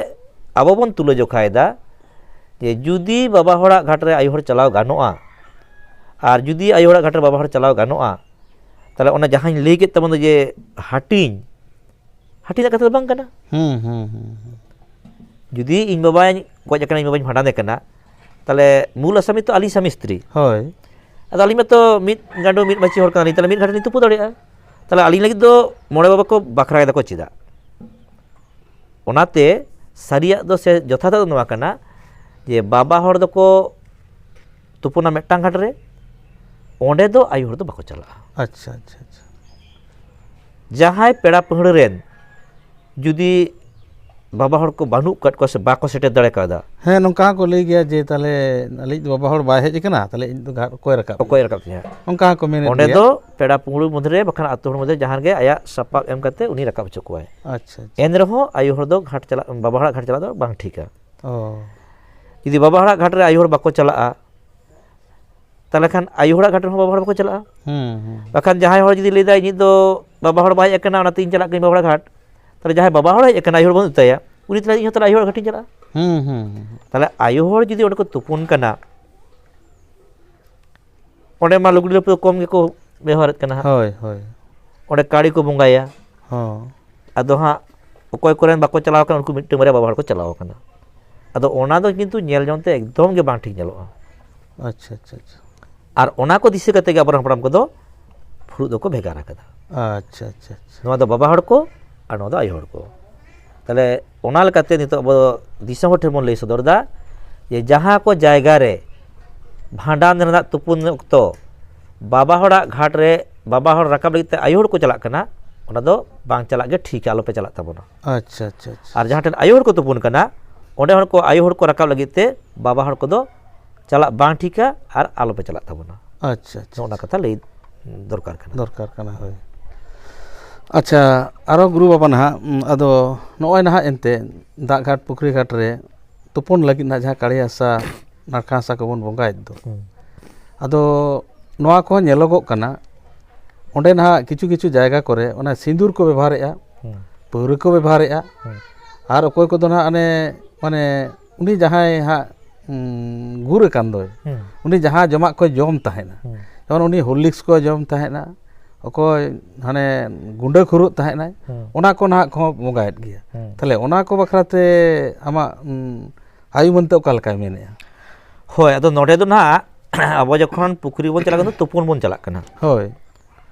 ᱟᱵᱚ ᱵᱚᱱ ᱛᱩᱞᱟᱹ ᱡᱚᱠᱷᱟᱭᱮᱫᱟ ᱡᱮ ᱡᱩᱫᱤ ᱵᱟᱵᱟ ᱦᱚᱲᱟᱜ ᱜᱷᱟᱴ ᱨᱮ ᱟᱭᱳ ᱦᱚᱲ ᱪᱟᱞᱟᱣ ᱜᱟᱱᱚᱜᱼᱟ, ᱟᱨ ᱡᱩᱫᱤ ᱟᱭᱳ ᱦᱚᱲᱟᱜ ᱜᱷᱟᱴ ᱨᱮ ᱵᱟᱵᱟ ᱦᱚᱲ ᱪᱟᱞᱟᱣ ᱜᱟᱱᱚᱜᱼᱟ, ᱛᱟᱦᱞᱮ ᱚᱱᱟ ᱡᱟᱦᱟᱸᱧ ᱞᱟᱹᱭ ᱠᱮᱫ ᱛᱟᱵᱚᱱ ᱫᱚ ᱡᱮ ᱦᱟᱹᱴᱤᱧ, ᱦᱟᱹᱴᱤᱧ ᱨᱮᱱᱟᱜ ᱠᱟᱛᱷᱟ ᱫᱚ ᱵᱟᱝ ᱠᱟᱱᱟ᱾ ᱦᱩᱸ ᱦᱩᱸ ᱦᱩᱸ ᱦᱩᱸ᱾ ᱡᱩᱫᱤ ᱤᱧ ᱵᱟᱵᱟᱧ ᱜᱚᱡ ᱟᱠᱟᱱᱟ, ᱤᱧ ᱵᱟᱵᱟᱧ ᱵᱷᱟᱸᱰᱟᱱᱮ ᱠᱟᱱᱟ, ᱛᱟᱦᱚᱞᱮ ᱢᱩᱞ ᱟᱥᱟᱢᱤ ᱛᱚ ᱟᱹᱞᱤᱧ ᱥᱟᱢᱤ ᱥᱛᱨᱤ᱾ ᱦᱳᱭ᱾ ᱟᱫᱚ ᱟᱹᱞᱤᱧ ᱢᱟᱛᱚ ᱢᱤᱫ ᱜᱟᱸᱰᱚ ᱢᱤᱫ ᱢᱟᱹᱪᱤ ᱦᱚᱲ ᱠᱟᱱᱟᱞᱤᱧ, ᱛᱟᱦᱚᱞᱮ ᱢᱤᱫ ᱜᱷᱟᱴ ᱨᱮᱞᱤᱧ ᱛᱩᱯᱩ ᱫᱟᱲᱮᱭᱟᱜᱼᱟ᱾ ᱛᱟᱦᱚᱞᱮ ᱟᱹᱞᱤᱧ ᱞᱟᱹᱜᱤᱫ ᱫᱚ ᱢᱚᱬᱮ ᱵᱟᱵᱟ ᱠᱚ ᱵᱟᱠᱷᱨᱟᱭ ᱫᱟᱠᱚ ᱪᱮᱫᱟᱜ? ᱚᱱᱟᱛᱮ ᱥᱟᱹᱨᱤᱭᱟᱜ ᱫᱚ ᱥᱮ ᱡᱚᱛᱷᱟᱛᱟᱜ ᱫᱚ ᱱᱚᱣᱟ ᱠᱟᱱᱟ ᱡᱮ ᱵᱟᱵᱟ ᱦᱚᱲ ᱫᱚᱠᱚ ᱛᱩᱯᱩᱱᱟ ᱢᱤᱫᱴᱟᱝ ᱜᱷᱟᱴ ᱨᱮ, ᱚᱸᱰᱮ ᱫᱚ ᱟᱭᱳ ᱦᱚᱲ ᱫᱚ ᱵᱟᱠᱚ ᱪᱟᱞᱟᱜᱼᱟ᱾ ᱟᱪᱪᱷᱟ ᱟᱪᱪᱷᱟ ᱟᱪᱪᱷᱟ᱾ ᱡᱟᱦᱟᱸᱭ ᱯᱮᱲᱟ ᱯᱟᱹᱦᱲᱟᱹ ᱨᱮᱱ ᱡᱩᱫᱤ ᱵᱟᱵᱟ ᱦᱚᱲ ᱠᱚ ᱵᱟᱹᱱᱩᱜ ᱟᱠᱟᱫ ᱠᱚᱣᱟ ᱥᱮ ᱵᱟᱠᱚ ᱥᱮᱴᱮᱨ ᱫᱟᱲᱮ ᱠᱟᱣᱫᱟ, ᱦᱮᱸ, ᱱᱚᱝᱠᱟ ᱦᱚᱸᱠᱚ ᱞᱟᱹᱭ ᱜᱮᱭᱟ ᱡᱮ ᱛᱟᱦᱞᱮ ᱟᱞᱮᱭᱤᱡ ᱫᱚ ᱵᱟᱵᱟ ᱦᱚᱲ ᱵᱟᱭ ᱦᱮᱡ ᱟᱠᱟᱱᱟ, ᱛᱟᱦᱞᱮ ᱤᱧ ᱫᱚ ᱜᱷᱟᱴ ᱚᱠᱚᱭ ᱨᱟᱠᱟᱵ? ᱚᱠᱚᱭ ᱨᱟᱠᱟᱵ ᱛᱤᱧᱟ? ᱚᱱᱠᱟ ᱦᱚᱸᱠᱚ ᱢᱮᱱᱮᱫ ᱚᱸᱰᱮ ᱜᱮᱭᱟ᱾ ᱫᱚ ᱯᱮᱲᱟ ᱯᱩᱦᱲᱩ ᱢᱚᱫᱽᱫᱷᱮ ᱨᱮ ᱵᱟᱠᱷᱟᱱ ᱟᱹᱛᱩ ᱦᱚᱲ ᱢᱚᱫᱽᱫᱷᱮ ᱨᱮ ᱡᱟᱦᱟᱸ ᱨᱮᱜᱮ ᱟᱭᱟᱜ ᱥᱟᱯᱟᱵ ᱮᱢ ᱠᱟᱛᱮ ᱩᱱᱤ ᱨᱟᱠᱟᱵ ᱦᱚᱪᱚ ᱠᱚᱣᱟᱭ᱾ ᱟᱪᱪᱷᱟ ᱟᱪᱪᱷᱟ᱾ ᱮᱱ ᱨᱮᱦᱚᱸ ᱟᱭᱳ ᱦᱚᱲ ᱫᱚ ᱜᱷᱟᱴ ᱪᱟᱞᱟᱜ, ᱵᱟᱵᱟ ᱦᱚᱲᱟᱜ ᱜᱷᱟᱴ ᱪᱟᱞᱟᱜ ᱫᱚ ᱵᱟᱝ ᱴᱷᱤᱠᱟ᱾ ᱚ᱾ ᱡᱩᱫᱤ ᱵᱟᱵᱟ ᱦᱚᱲᱟᱜ ᱜᱷᱟᱴ ᱨᱮ ᱟᱭᱳ ᱦᱚᱲ ᱵᱟᱠᱚ ᱪᱟᱞᱟᱜᱼᱟ, ᱛᱟᱦᱚᱞᱮ ᱠᱷᱟᱱ ᱟᱭᱳ ᱦᱚᱲᱟᱜ ᱜᱷᱟᱴ ᱨᱮᱦᱚᱸ ᱵᱟᱵᱟ ᱦᱚᱲ ᱵᱟᱠᱚ ᱪᱟᱞᱟᱜᱼᱟ᱾ ᱦᱩᱸ ᱦᱩᱸ᱾ ᱵᱟᱠᱷᱟᱱ ᱡᱟᱦᱟᱸᱭ ᱦᱚᱲ ᱡᱩᱫᱤ ᱞᱟᱹᱭ ᱫᱟᱭ, "ᱤᱧᱤᱡ ᱫᱚ ᱵᱟᱵᱟ ᱦᱚᱲ ᱵᱟᱭ ᱦᱮᱡ ᱟᱠᱟᱱᱟ, ᱚᱱᱟᱛᱮ ᱤᱧ ᱪᱟᱞᱟᱜ ᱠᱟᱹᱱᱟᱹᱧ ᱵᱟᱵᱟ ᱦᱚᱲ ᱜᱷᱟᱴ", ᱛᱟᱦᱚᱞᱮ ᱡᱟᱦᱟᱸᱭ ᱵᱟᱵᱟ ᱦᱚᱲ ᱦᱮᱡ ᱟᱠᱟᱱᱟ, ᱟᱭᱳ ᱦᱚᱲ ᱵᱟᱹᱱᱩᱜ ᱛᱟᱭᱟ, ᱩᱱᱤ ᱛᱟᱦᱚᱞᱮ ᱤᱧ ᱦᱚᱸ ᱛᱟᱦᱚᱞᱮ ᱟᱭᱳ ᱦᱚᱲ ᱜᱷᱟᱴᱤᱧ ᱪᱟᱞᱟᱜᱼᱟ᱾ ᱦᱩᱸ ᱦᱩᱸ ᱦᱩᱸ᱾ ᱛᱟᱦᱚᱞᱮ ᱟᱭᱳ ᱦᱚᱲ ᱡᱩᱫᱤ ᱚᱸᱰᱮ ᱠᱚ ᱛᱩᱯᱩᱱ ᱠᱟᱱᱟ, ᱚᱸᱰᱮ ᱢᱟ ᱞᱩᱜᱽᱲᱤ ᱞᱟᱯᱚ ᱠᱚᱢ ᱜᱮᱠᱚ ᱵᱮᱣᱦᱟᱨᱮᱫ ᱠᱟᱱᱟ ᱦᱟᱸᱜ᱾ ᱦᱳᱭ ᱦᱳᱭ᱾ ᱚᱸᱰᱮ ᱠᱟᱲᱤ ᱠᱚ ᱵᱚᱸᱜᱟᱭᱟ᱾ ᱦᱚᱸ᱾ ᱟᱫᱚ ᱦᱟᱸᱜ ᱚᱠᱚᱭ ᱠᱚᱨᱮᱱ ᱵᱟᱠᱚ ᱪᱟᱞᱟᱣ ᱠᱟᱱᱟ, ᱩᱱᱠᱩ ᱢᱤᱫᱴᱟᱝ ᱵᱟᱨᱭᱟ ᱵᱟᱵᱟ ᱦᱚᱲ ᱠᱚ ᱪᱟᱞᱟᱣ ᱠᱟᱱᱟ᱾ ᱟᱫᱚ ᱚᱱᱟ ᱫᱚ ᱠᱤᱱᱛᱩ ᱧᱮᱞ ᱡᱚᱝ ᱛᱮ ᱮᱠᱫᱚᱢ ᱜᱮ ᱵᱟᱝ ᱴᱷᱤᱠ ᱧᱮᱞᱚᱜᱼᱟ᱾ ᱟᱪᱪᱷᱟ ᱟᱪᱪᱷᱟ ᱟᱪᱪᱷᱟ᱾ ᱟᱨ ᱚᱱᱟ ᱠᱚ ᱫᱤᱥᱟᱹ ᱠᱟᱛᱮ ᱜᱮ ᱟᱵᱚᱨᱮᱱ ᱦᱟᱯᱲᱟᱢ ᱠᱚᱫᱚ ᱯᱷᱩᱲᱩᱜ ᱫᱚᱠᱚ ᱵᱷᱮᱜᱟᱨ ᱟᱠᱟᱫᱟ᱾ ᱟᱪᱪᱷᱟ ᱟᱪᱪᱷᱟ ᱟᱪᱪᱷᱟ᱾ ᱱᱚᱣᱟ ᱫᱚ ᱵᱟᱵᱟ ᱦᱚᱲ ᱠᱚ ᱟᱨ ᱱᱚᱣᱟ ᱫᱚ ᱟᱭᱳ ᱦᱚᱲ ᱠᱚ᱾ ᱛᱟᱦᱚᱞᱮ ᱚᱱᱟ ᱞᱮᱠᱟᱛᱮ ᱱᱤᱛᱚᱜ ᱟᱵᱚ ᱫᱤᱥᱚᱢ ᱦᱚᱲ ᱴᱷᱮᱱ ᱵᱚᱱ ᱞᱟᱹᱭ ᱥᱚᱫᱚᱨ ᱮᱫᱟ ᱡᱮ ᱡᱟᱦᱟᱸ ᱠᱚ ᱡᱟᱭᱜᱟ ᱨᱮ ᱵᱷᱟᱸᱰᱟᱱ ᱨᱮᱱᱟᱜ ᱛᱩᱯᱩᱱ ᱚᱠᱛᱚ ᱵᱟᱵᱟ ᱦᱚᱲᱟᱜ ᱜᱷᱟᱴ ᱨᱮ ᱵᱟᱵᱟ ᱦᱚᱲ ᱨᱟᱠᱟᱵ ᱞᱟᱹᱜᱤᱫ ᱛᱮ ᱟᱭᱳ ᱦᱚᱲ ᱠᱚ ᱪᱟᱞᱟᱜ ᱠᱟᱱᱟ, ᱚᱱᱟ ᱫᱚ ᱵᱟᱝ ᱪᱟᱞᱟᱜ ᱜᱮ ᱴᱷᱤᱠᱟ, ᱟᱞᱚᱯᱮ ᱪᱟᱞᱟᱜ ᱛᱟᱵᱚᱱᱟ᱾ ᱟᱪᱪᱷᱟ ᱟᱪᱪᱷᱟ ᱟᱪᱪᱷᱟ᱾ ᱟᱨ ᱡᱟᱦᱟᱸ ᱴᱷᱮᱱ ᱟᱭᱳ ᱦᱚᱲ ᱠᱚ ᱛᱩᱯᱩᱱ ᱠᱟᱱᱟ, ᱚᱸᱰᱮ ᱦᱚᱲ ᱠᱚ ᱟᱭᱳ ᱦᱚᱲ ᱠᱚ ᱨᱟᱠᱟᱵ ᱞᱟᱹᱜᱤᱫ ᱛᱮ ᱵᱟᱵᱟ ᱦᱚᱲ ᱠᱚᱫᱚ ᱪᱟᱞᱟᱜ ᱵᱟᱝ ᱴᱷᱤᱠᱟ ᱟᱟᱨ ᱟᱞᱚᱯᱮ ᱪᱟᱞᱟᱜ ᱛᱟᱵᱚᱱᱟ᱾ ᱟᱪᱪᱷᱟ ᱟᱪᱪᱷᱟ᱾ ᱱᱚᱜᱼᱚ ᱱᱟ ᱠᱟᱛᱷᱟ ᱞᱟᱹᱭ ᱫᱚᱨᱠᱟᱨ ᱠᱟᱱᱟ᱾ ᱫᱚᱨᱠᱟᱨ ᱠᱟᱱᱟ, ᱦᱳᱭ᱾ ᱟᱪᱪᱷᱟ, ᱟᱨᱚ ᱜᱩᱨᱩ ᱵᱟᱵᱟ ᱱᱟᱦᱟᱜ, ᱩᱸ, ᱟᱫᱚ ᱱᱚᱜᱼᱚᱭ ᱱᱟᱦᱟᱜ ᱮᱱᱛᱮ ᱫᱟᱜ ᱜᱷᱟᱴ ᱯᱩᱠᱷᱨᱤ ᱜᱷᱟᱴ ᱨᱮ ᱛᱩᱯᱩᱱ ᱞᱟᱹᱜᱤᱫ ᱱᱟᱦᱟᱜ ᱡᱟᱦᱟᱸ ᱠᱟᱲᱤ ᱦᱟᱥᱟ, ᱱᱟᱲᱠᱟ ᱦᱟᱥᱟ ᱠᱚᱵᱚᱱ ᱵᱚᱸᱜᱟᱭᱮᱫ ᱫᱚ, ᱦᱩᱸ᱾ ᱟᱫᱚ ᱱᱚᱣᱟ ᱠᱚᱦᱚᱸ ᱧᱮᱞᱚᱜᱚᱜ ᱠᱟᱱᱟ, ᱚᱸᱰᱮ ᱱᱟᱦᱟᱜ ᱠᱤᱪᱷᱩ ᱠᱤᱪᱷᱩ ᱡᱟᱭᱜᱟ ᱠᱚᱨᱮ ᱚᱱᱟ ᱥᱤᱸᱫᱩᱨ ᱠᱚ ᱵᱮᱵᱚᱦᱟᱨᱮᱫᱼᱟ, ᱦᱩᱸ᱾ ᱯᱟᱹᱣᱨᱟᱹ ᱠᱚ ᱵᱮᱵᱚᱦᱟᱨᱮᱫᱼᱟ, ᱦᱩᱸ᱾ ᱟᱨ ᱚᱠᱚᱭ ᱠᱚᱫᱚ ᱱᱟᱦᱟᱜ ᱚᱱᱮ, ᱢᱟᱱᱮ, ᱩᱱᱤ ᱡᱟᱦᱟᱸᱭ ᱦᱟᱸᱜ, ᱩᱸ, ᱜᱩᱨ ᱟᱠᱟᱱ ᱫᱚᱭ, ᱦᱩᱸ᱾ ᱩᱱᱤ ᱡᱟᱦᱟᱸ ᱡᱚᱢᱟᱜ ᱠᱚᱭ ᱡᱚᱢ ᱛᱟᱦᱮᱱᱟ, ᱦᱩᱸ᱾ ᱡᱮᱢᱚᱱ ᱩᱱᱤ ᱦᱚᱨᱞᱤᱠᱥ ᱠᱚᱭ ᱡᱚᱢ ᱛᱟᱦᱮᱱᱟ, ᱚᱠᱚᱭ ᱦᱟᱱᱮ ᱜᱩᱸᱰᱟᱹ ᱠᱷᱩᱨᱩᱜ ᱛᱟᱦᱮᱸᱱᱟᱭ, ᱦᱩᱸ᱾ ᱚᱱᱟ ᱠᱚ ᱱᱟᱦᱟᱜ ᱠᱚᱦᱚᱸ ᱵᱚᱸᱜᱟᱭᱮᱫ ᱜᱮᱭᱟ᱾ ᱦᱩᱸ᱾ ᱛᱟᱦᱚᱞᱮ ᱚᱱᱟ ᱠᱚ ᱵᱟᱠᱷᱨᱟ ᱛᱮ ᱟᱢᱟᱜ, ᱩᱢ, ᱟᱭ ᱩᱢᱟᱹᱱ ᱛᱮ ᱚᱠᱟ ᱞᱮᱠᱟᱭ ᱢᱮᱱᱮᱫᱼᱟ? ᱦᱳᱭ, ᱟᱫᱚ ᱱᱚᱰᱮ ᱫᱚ ᱱᱟᱦᱟᱜ ᱟᱵᱚ ᱡᱚᱠᱷᱚᱱ ᱯᱩᱠᱷᱨᱤ ᱵᱚᱱ ᱪᱟᱞᱟᱜ ᱠᱟᱱᱟ, ᱛᱩᱯᱩᱱ ᱵᱚᱱ ᱪᱟᱞᱟᱜ ᱠᱟᱱᱟ᱾ ᱦᱳᱭ᱾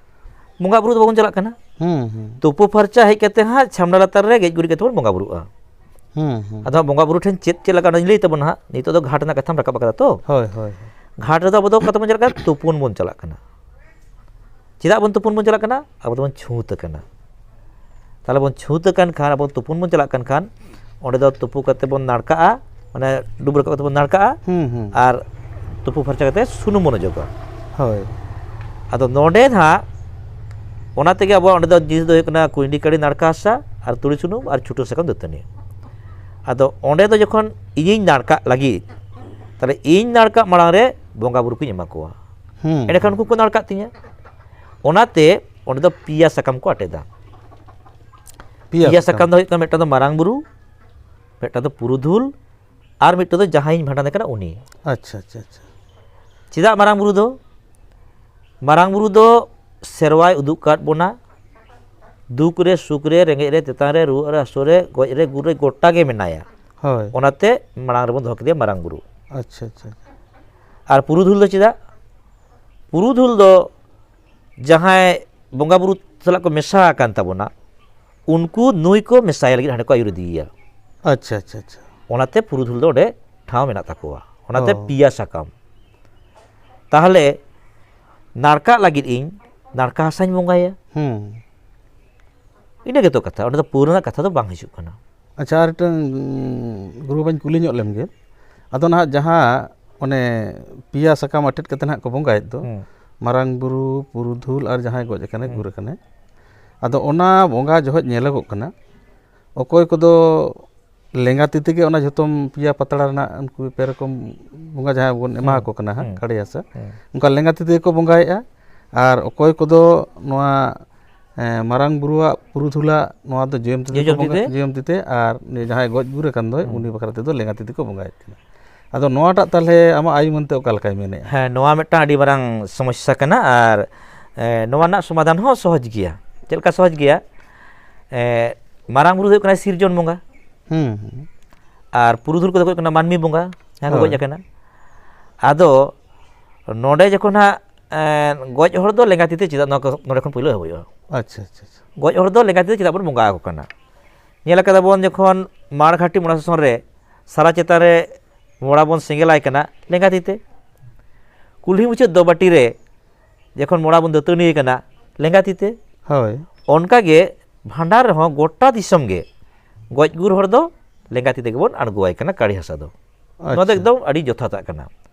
ᱵᱚᱸᱜᱟ ᱵᱩᱨᱩ ᱫᱚ ᱵᱟᱵᱚᱱ ᱪᱟᱞᱟᱜ ᱠᱟᱱᱟ᱾ ᱦᱩᱸ, ᱦᱩᱸ᱾ ᱛᱩᱯᱩ ᱯᱷᱟᱨᱪᱟ ᱦᱮᱡ ᱠᱟᱛᱮ ᱦᱟᱸᱜ ᱪᱷᱟᱢᱰᱟ ᱞᱟᱛᱟᱨ ᱨᱮ ᱜᱮᱡ ᱜᱩᱨᱤᱡ ᱠᱟᱛᱮ ᱵᱚᱱ ᱵᱚᱸᱜᱟ ᱵᱩᱨᱩᱜᱼᱟ᱾ ᱦᱩᱸ, ᱦᱩᱸ᱾ ᱟᱫᱚ ᱦᱟᱸᱜ ᱵᱚᱸᱜᱟ ᱵᱩᱨᱩ ᱴᱷᱮᱱ ᱪᱮᱫ ᱪᱮᱫ ᱞᱟᱜᱟᱜᱼᱟ, ᱚᱱᱟᱧ ᱞᱟᱹᱭ ᱛᱟᱵᱚᱱᱟ ᱦᱟᱸᱜ᱾ ᱱᱤᱛᱚᱜ ᱫᱚ ᱜᱷᱟᱴ ᱨᱮᱱᱟᱜ ᱠᱟᱛᱷᱟᱢ ᱨᱟᱠᱟᱵ ᱟᱠᱟᱫᱟ ᱛᱚ᱾ ᱦᱳᱭ, ᱦᱳᱭ, ᱦᱳᱭ᱾ ᱜᱷᱟᱴ ᱨᱮᱫᱚ ᱟᱵᱚ ᱫᱚ ᱚᱠᱟ ᱛᱮᱵᱚᱱ ᱪᱟᱞᱟᱜ ᱠᱟᱱᱟ? ᱛᱩᱯᱩᱱ ᱵᱚᱱ ᱪᱟᱞᱟᱜ ᱠᱟᱱᱟ᱾ ᱪᱮᱫᱟᱜ ᱵᱚᱱ ᱛᱩᱯᱩᱱ ᱵᱚᱱ ᱪᱟᱞᱟᱜ ᱠᱟᱱᱟ? ᱟᱵᱚ ᱫᱚᱵᱚᱱ ᱪᱷᱩᱸᱛ ᱟᱠᱟᱱᱟ᱾ ᱛᱟᱦᱚᱞᱮ ᱵᱚᱱ ᱪᱷᱩᱸᱛ ᱟᱠᱟᱱ ᱠᱷᱟᱱ, ᱟᱵᱚ ᱛᱩᱯᱩᱱ ᱵᱚᱱ ᱪᱟᱞᱟᱜ ᱠᱟᱱ ᱠᱷᱟᱱ, ᱚᱸᱰᱮ ᱫᱚ ᱛᱩᱯᱩ ᱠᱟᱛᱮ ᱵᱚᱱ ᱱᱟᱲᱠᱟᱜᱼᱟ, ᱢᱟᱱᱮ ᱰᱩᱵᱽ ᱨᱟᱠᱟᱵ ᱠᱟᱛᱮ ᱵᱚᱱ ᱱᱟᱲᱠᱟᱜᱼᱟ᱾ ᱦᱩᱸ, ᱦᱩᱸ᱾ ᱟᱨ ᱛᱩᱯᱩ ᱯᱷᱟᱨᱪᱟ ᱠᱟᱛᱮ ᱥᱩᱱᱩᱢ ᱵᱚᱱ ᱚᱡᱚᱜᱟ᱾ ᱦᱳᱭ᱾ ᱟᱫᱚ ᱱᱚᱰᱮ ᱱᱟᱦᱟᱜ ᱚᱱᱟ ᱛᱮᱜᱮ ᱟᱵᱚᱣᱟᱜ ᱚᱸᱰᱮ ᱫᱚ ᱡᱤᱱᱤᱥ ᱫᱚ ᱦᱩᱭᱩᱜ ᱠᱟᱱᱟ ᱠᱩᱸᱭᱰᱤ ᱠᱟᱹᱲᱤ ᱱᱟᱲᱠᱟ ᱦᱟᱥᱟ ᱟᱨ ᱛᱩᱲᱤ ᱥᱩᱱᱩᱢ ᱟᱨ ᱪᱷᱩᱴᱟᱹ ᱥᱟᱠᱟᱢ ᱫᱟᱹᱛᱟᱹᱱᱤ᱾ ᱟᱫᱚ ᱚᱸᱰᱮ ᱫᱚ ᱡᱚᱠᱷᱚᱱ ᱤᱧᱤᱧ ᱱᱟᱲᱠᱟᱜ ᱞᱟᱹᱜᱤᱫ, ᱛᱟᱦᱞᱮ ᱤᱧ ᱱᱟᱲᱠᱟᱜ ᱢᱟᱲᱟᱝ ᱨᱮ ᱵᱚᱸᱜᱟ ᱵᱩᱨᱩ ᱠᱚᱧ ᱮᱢᱟ ᱠᱚᱣᱟ᱾ ᱦᱩᱸ᱾ ᱮᱸᱰᱮᱠᱷᱟᱱ ᱩᱱᱠᱩ ᱠᱚ ᱱᱟᱲᱠᱟᱜ ᱛᱤᱧᱟ᱾ ᱚᱱᱟᱛᱮ ᱚᱸᱰᱮ ᱫᱚ ᱯᱮᱭᱟ ᱥᱟᱠᱟᱢ ᱠᱚ ᱟᱴᱮᱫᱟ᱾ ᱯᱮᱭᱟ ᱯᱮᱭᱟ ᱥᱟᱠᱟᱢ᱾ ᱥᱟᱠᱟᱢ ᱫᱚ ᱦᱩᱭᱩᱜ ᱠᱟᱱᱟ, ᱢᱤᱫᱴᱟᱝ ᱫᱚ ᱢᱟᱨᱟᱝ ᱵᱩᱨᱩ, ᱢᱤᱫᱴᱟᱝ ᱫᱚ ᱯᱩᱨᱩᱫᱷᱩᱞ, ᱟᱨ ᱢᱤᱫᱴᱟᱝ ᱫᱚ ᱡᱟᱦᱟᱸᱭᱤᱧ ᱵᱷᱟᱸᱰᱟᱱᱮ ᱠᱟᱱᱟ ᱩᱱᱤ᱾ ᱟᱪᱪᱷᱟ, ᱟᱪᱪᱷᱟ, ᱟᱪᱪᱷᱟ᱾ ᱪᱮᱫᱟᱜ ᱢᱟᱨᱟᱝ ᱵᱩᱨᱩ ᱫᱚ? ᱢᱟᱨᱟᱝ ᱵᱩᱨᱩ ᱫᱚ ᱥᱮᱨᱣᱟᱭ ᱩᱫᱩᱜ ᱟᱠᱟᱫ ᱵᱚᱱᱟ᱾ ᱫᱩᱠ ᱨᱮ, ᱥᱩᱠ ᱨᱮ, ᱨᱮᱸᱜᱮᱡ ᱨᱮ, ᱛᱮᱛᱟᱝ ᱨᱮ, ᱨᱩᱣᱟᱹᱜ ᱨᱮ, ᱦᱟᱹᱥᱩ ᱨᱮ, ᱜᱚᱡ ᱨᱮ, ᱜᱩᱨ ᱨᱮ, ᱜᱚᱴᱟ ᱜᱮ ᱢᱮᱱᱟᱭᱟ᱾ ᱦᱳᱭ᱾ ᱚᱱᱟᱛᱮ ᱢᱟᱲᱟᱝ ᱨᱮᱵᱚᱱ ᱫᱚᱦᱚ ᱠᱮᱫᱮᱭᱟ ᱢᱟᱨᱟᱝ ᱵᱩᱨᱩ᱾ ᱟᱪᱪᱷᱟ, ᱟᱪᱪᱷᱟ, ᱟᱪᱪᱷᱟ᱾ ᱟᱨ ᱯᱩᱨᱩᱫᱷᱩᱞ ᱫᱚ ᱪᱮᱫᱟᱜ? ᱯᱩᱨᱩᱫᱷᱩᱞ ᱫᱚ ᱡᱟᱦᱟᱸᱭ ᱵᱚᱸᱜᱟ ᱵᱩᱨᱩ ᱥᱟᱞᱟᱜ ᱠᱚ ᱢᱮᱥᱟ ᱟᱠᱟᱱ ᱛᱟᱵᱚᱱᱟ, ᱩᱱᱠᱩ ᱱᱩᱭ ᱠᱚ ᱢᱮᱥᱟᱭ ᱞᱟᱹᱜᱤᱫ ᱦᱟᱸᱰᱮ ᱠᱚ ᱟᱹᱭᱩᱨ ᱤᱫᱤᱭᱮᱭᱟ᱾ ᱟᱪᱪᱷᱟ, ᱟᱪᱪᱷᱟ, ᱟᱪᱪᱷᱟ᱾ ᱚᱱᱟᱛᱮ ᱯᱩᱨᱩᱫᱷᱩᱞ ᱫᱚ ᱚᱸᱰᱮ ᱴᱷᱟᱶ ᱢᱮᱱᱟᱜ ᱛᱟᱠᱚᱣᱟ᱾ ᱚᱱᱟᱛᱮ ᱚ᱾ ᱯᱮᱭᱟ ᱥᱟᱠᱟᱢ᱾ ᱛᱟᱦᱚᱞᱮ ᱱᱟᱲᱠᱟᱜ ᱞᱟᱹᱜᱤᱫ ᱤᱧ ᱱᱟᱲᱠᱟ ᱦᱟᱥᱟᱧ ᱵᱚᱸᱜᱟᱭᱟ᱾ ᱦᱩᱸ᱾ ᱤᱱᱟᱹ ᱜᱮᱛᱚ ᱠᱟᱛᱷᱟ, ᱚᱸᱰᱮ ᱫᱚ ᱯᱟᱹᱣᱨᱟᱹ ᱨᱮᱱᱟᱜ ᱠᱟᱛᱷᱟ ᱫᱚ ᱵᱟᱝ ᱦᱤᱡᱩᱜ ᱠᱟᱱᱟ᱾ ᱟᱪᱪᱷᱟ, ᱟᱨ ᱢᱤᱫᱴᱟᱝ, ᱩᱸ, ᱜᱩᱨᱩ ᱵᱟᱵᱟᱧ ᱠᱩᱞᱤ ᱧᱚᱜ ᱞᱮᱢ ᱜᱮ᱾ ᱟᱫᱚ ᱱᱟᱦᱟᱜ ᱡᱟᱦᱟᱸ ᱚᱱᱮ ᱯᱮᱭᱟ ᱥᱟᱠᱟᱢ ᱟᱴᱮᱫ ᱠᱟᱛᱮ ᱱᱟᱦᱟᱜ ᱠᱚ ᱵᱚᱸᱜᱟᱭᱮᱫ ᱫᱚ, ᱦᱩᱸ᱾ ᱢᱟᱨᱟᱝ ᱵᱩᱨᱩ, ᱯᱩᱨᱩᱫᱷᱩᱞ ᱟᱨ ᱡᱟᱦᱟᱸᱭ ᱜᱚᱡ ᱟᱠᱟᱱᱟᱭ, ᱦᱩᱸ᱾ ᱜᱩᱨ ᱟᱠᱟᱱᱟᱭ᱾ ᱟᱫᱚ ᱚᱱᱟ ᱵᱚᱸᱜᱟ ᱡᱚᱦᱚᱜ ᱧᱮᱞᱚᱜᱚᱜ ᱠᱟᱱᱟ, ᱚᱠᱚᱭ ᱠᱚᱫᱚ ᱞᱮᱸᱜᱟ ᱛᱤ ᱛᱮᱜᱮ ᱚᱱᱟ ᱡᱷᱚᱛᱚᱢ ᱯᱮᱭᱟ ᱯᱟᱛᱲᱟ ᱨᱮᱱᱟᱜ ᱩᱱᱠᱩ ᱯᱮ ᱨᱚᱠᱚᱢ ᱵᱚᱸᱜᱟ ᱡᱟᱦᱟᱸ ᱵᱚᱱ ᱮᱢᱟ ᱦᱩᱸ, ᱟᱠᱚ ᱠᱟᱱᱟ ᱦᱟᱸᱜ, ᱦᱩᱸ, ᱠᱟᱲᱮ ᱦᱟᱥᱟ, ᱦᱩᱸ᱾ ᱚᱱᱠᱟ ᱞᱮᱸᱜᱟ ᱛᱤ ᱛᱮᱜᱮ ᱠᱚ ᱵᱚᱸᱜᱟᱭᱮᱫᱼᱟ᱾ ᱟᱨ ᱚᱠᱚᱭ ᱠᱚᱫᱚ ᱱᱚᱣᱟ, ᱮᱸ, ᱢᱟᱨᱟᱝ ᱵᱩᱨᱩᱣᱟᱜ ᱯᱩᱨᱩᱫᱷᱩᱞᱟᱜ ᱱᱚᱣᱟ ᱫᱚ ᱡᱚᱭᱚᱢ ᱛᱤ ᱛᱮ ᱠᱚ ᱡᱚᱭᱚᱢ ᱛᱤ ᱵᱚᱸᱜᱟ-, ᱛᱮ? ᱡᱚᱭᱚᱢ ᱛᱤ ᱛᱮ, ᱟᱨ ᱩᱱᱤ ᱡᱟᱦᱟᱸᱭ ᱜᱚᱡ ᱜᱩᱨ ᱟᱠᱟᱱ ᱫᱚᱭ, ᱦᱩᱸ᱾ ᱩᱱᱤ ᱵᱟᱠᱷᱨᱟ ᱛᱮᱫᱚ ᱞᱮᱸᱜᱟ ᱛᱤ ᱛᱮᱠᱚ ᱵᱚᱸᱜᱟᱭᱮᱫ ᱠᱟᱱᱟ᱾ ᱟᱫᱚ ᱱᱚᱣᱟᱴᱟᱜ ᱛᱟᱦᱚᱞᱮ ᱟᱢᱟᱜ ᱟᱭ ᱩᱢᱟᱹᱱ ᱛᱮ ᱚᱠᱟ ᱞᱮᱠᱟᱭ ᱢᱮᱱᱮᱫᱼᱟ? ᱦᱮᱸ, ᱱᱚᱣᱟ ᱢᱤᱫᱴᱟᱝ ᱟᱹᱰᱤ ᱢᱟᱨᱟᱝ ᱥᱚᱢᱚᱥᱥᱟ ᱠᱟᱱᱟ᱾ ᱟᱨ ᱮ, ᱱᱚᱣᱟ ᱨᱮᱱᱟᱜ ᱥᱚᱢᱟᱫᱷᱟᱱ ᱦᱚᱸ ᱥᱚᱦᱚᱡᱽ ᱜᱮᱭᱟ᱾ ᱪᱮᱫ ᱞᱮᱠᱟ ᱥᱚᱦᱚᱡᱽ ᱜᱮᱭᱟ? ᱮ, ᱢᱟᱨᱟᱝ ᱵᱩᱨᱩ ᱫᱚ ᱦᱩᱭᱩᱜ ᱠᱟᱱᱟ ᱥᱤᱨᱡᱚᱱ ᱵᱚᱸᱜᱟ᱾ ᱦᱩᱸ, ᱦᱩᱸ᱾ ᱟᱨ ᱯᱩᱨᱩᱫᱷᱩᱞ ᱠᱚᱫᱚ ᱦᱩᱭᱩᱜ ᱠᱟᱱᱟ ᱢᱟᱹᱱᱢᱤ ᱵᱚᱸᱜᱟ, ᱡᱟᱦᱟᱸ ᱠᱚ ᱦᱳᱭ᱾ ᱜᱚᱡ ᱟᱠᱟᱱᱟ᱾ ᱟᱫᱚ ᱱᱚᱰᱮ ᱡᱚᱠᱷᱚᱱ ᱦᱟᱸᱜ, ᱮ, ᱜᱚᱡ ᱦᱚᱲ ᱫᱚ ᱞᱮᱸᱜᱟ ᱛᱤ ᱛᱮ ᱪᱮᱫᱟᱜ, ᱱᱚᱣᱟ ᱠᱚ ᱱᱚᱰᱮ ᱠᱷᱚᱱ ᱯᱳᱭᱞᱳ ᱮᱦᱚᱵ ᱦᱩᱭᱩᱜᱼᱟ᱾ ᱟᱪᱪᱷᱟ, ᱟᱪᱪᱷᱟ, ᱟᱪᱪᱷᱟ᱾ ᱜᱚᱡ ᱦᱚᱲ ᱫᱚ ᱞᱮᱸᱜᱟ ᱛᱤ ᱛᱮ ᱪᱮᱫᱟᱜ ᱵᱚᱱ ᱵᱚᱸᱜᱟ ᱟᱠᱚ ᱠᱟᱱᱟ? ᱧᱮᱞ ᱟᱠᱟᱫᱟ ᱵᱚᱱ, ᱡᱚᱠᱷᱚᱱ ᱢᱟᱲᱜᱷᱟᱴᱤ ᱢᱚᱲᱟ ᱥᱟᱥᱚᱱ ᱨᱮ ᱥᱟᱨᱟ ᱪᱮᱛᱟᱱ ᱨᱮ ᱢᱚᱲᱟ ᱵᱚᱱ ᱥᱮᱸᱜᱮᱞᱟᱭ ᱠᱟᱱᱟ ᱞᱮᱸᱜᱟ ᱛᱤ ᱛᱮ, ᱠᱩᱞᱦᱤ ᱢᱩᱪᱟᱹᱫ ᱫᱚ ᱵᱟᱹᱴᱤ ᱨᱮ ᱡᱚᱠᱷᱚᱱ ᱢᱚᱲᱟ ᱵᱚᱱ ᱫᱟᱹᱛᱟᱹᱱᱤ ᱠᱟᱱᱟ ᱞᱮᱸᱜᱟ ᱛᱤ ᱛᱮ, ᱦᱳᱭ᱾ ᱚᱱᱠᱟ ᱜᱮ ᱵᱷᱟᱸᱰᱟᱱ ᱨᱮᱦᱚᱸ ᱜᱚᱴᱟ ᱫᱤᱥᱚᱢ ᱜᱮ ᱜᱚᱡ ᱜᱩᱨ ᱦᱚᱲ ᱫᱚ ᱞᱮᱸᱜᱟ ᱛᱤ ᱛᱮᱜᱮ ᱵᱚᱱ ᱟᱬᱜᱚᱣᱟᱭ ᱠᱟᱱᱟ ᱠᱟᱹᱲᱤ ᱦᱟᱥᱟ ᱫᱚ᱾ ᱱᱚᱣᱟ ᱫᱚ ᱟᱪᱪᱷᱟ᱾ ᱮᱠᱫᱚᱢ ᱟᱹᱰᱤ ᱡᱚᱛᱷᱟᱛᱟᱜ ᱠᱟᱱᱟ᱾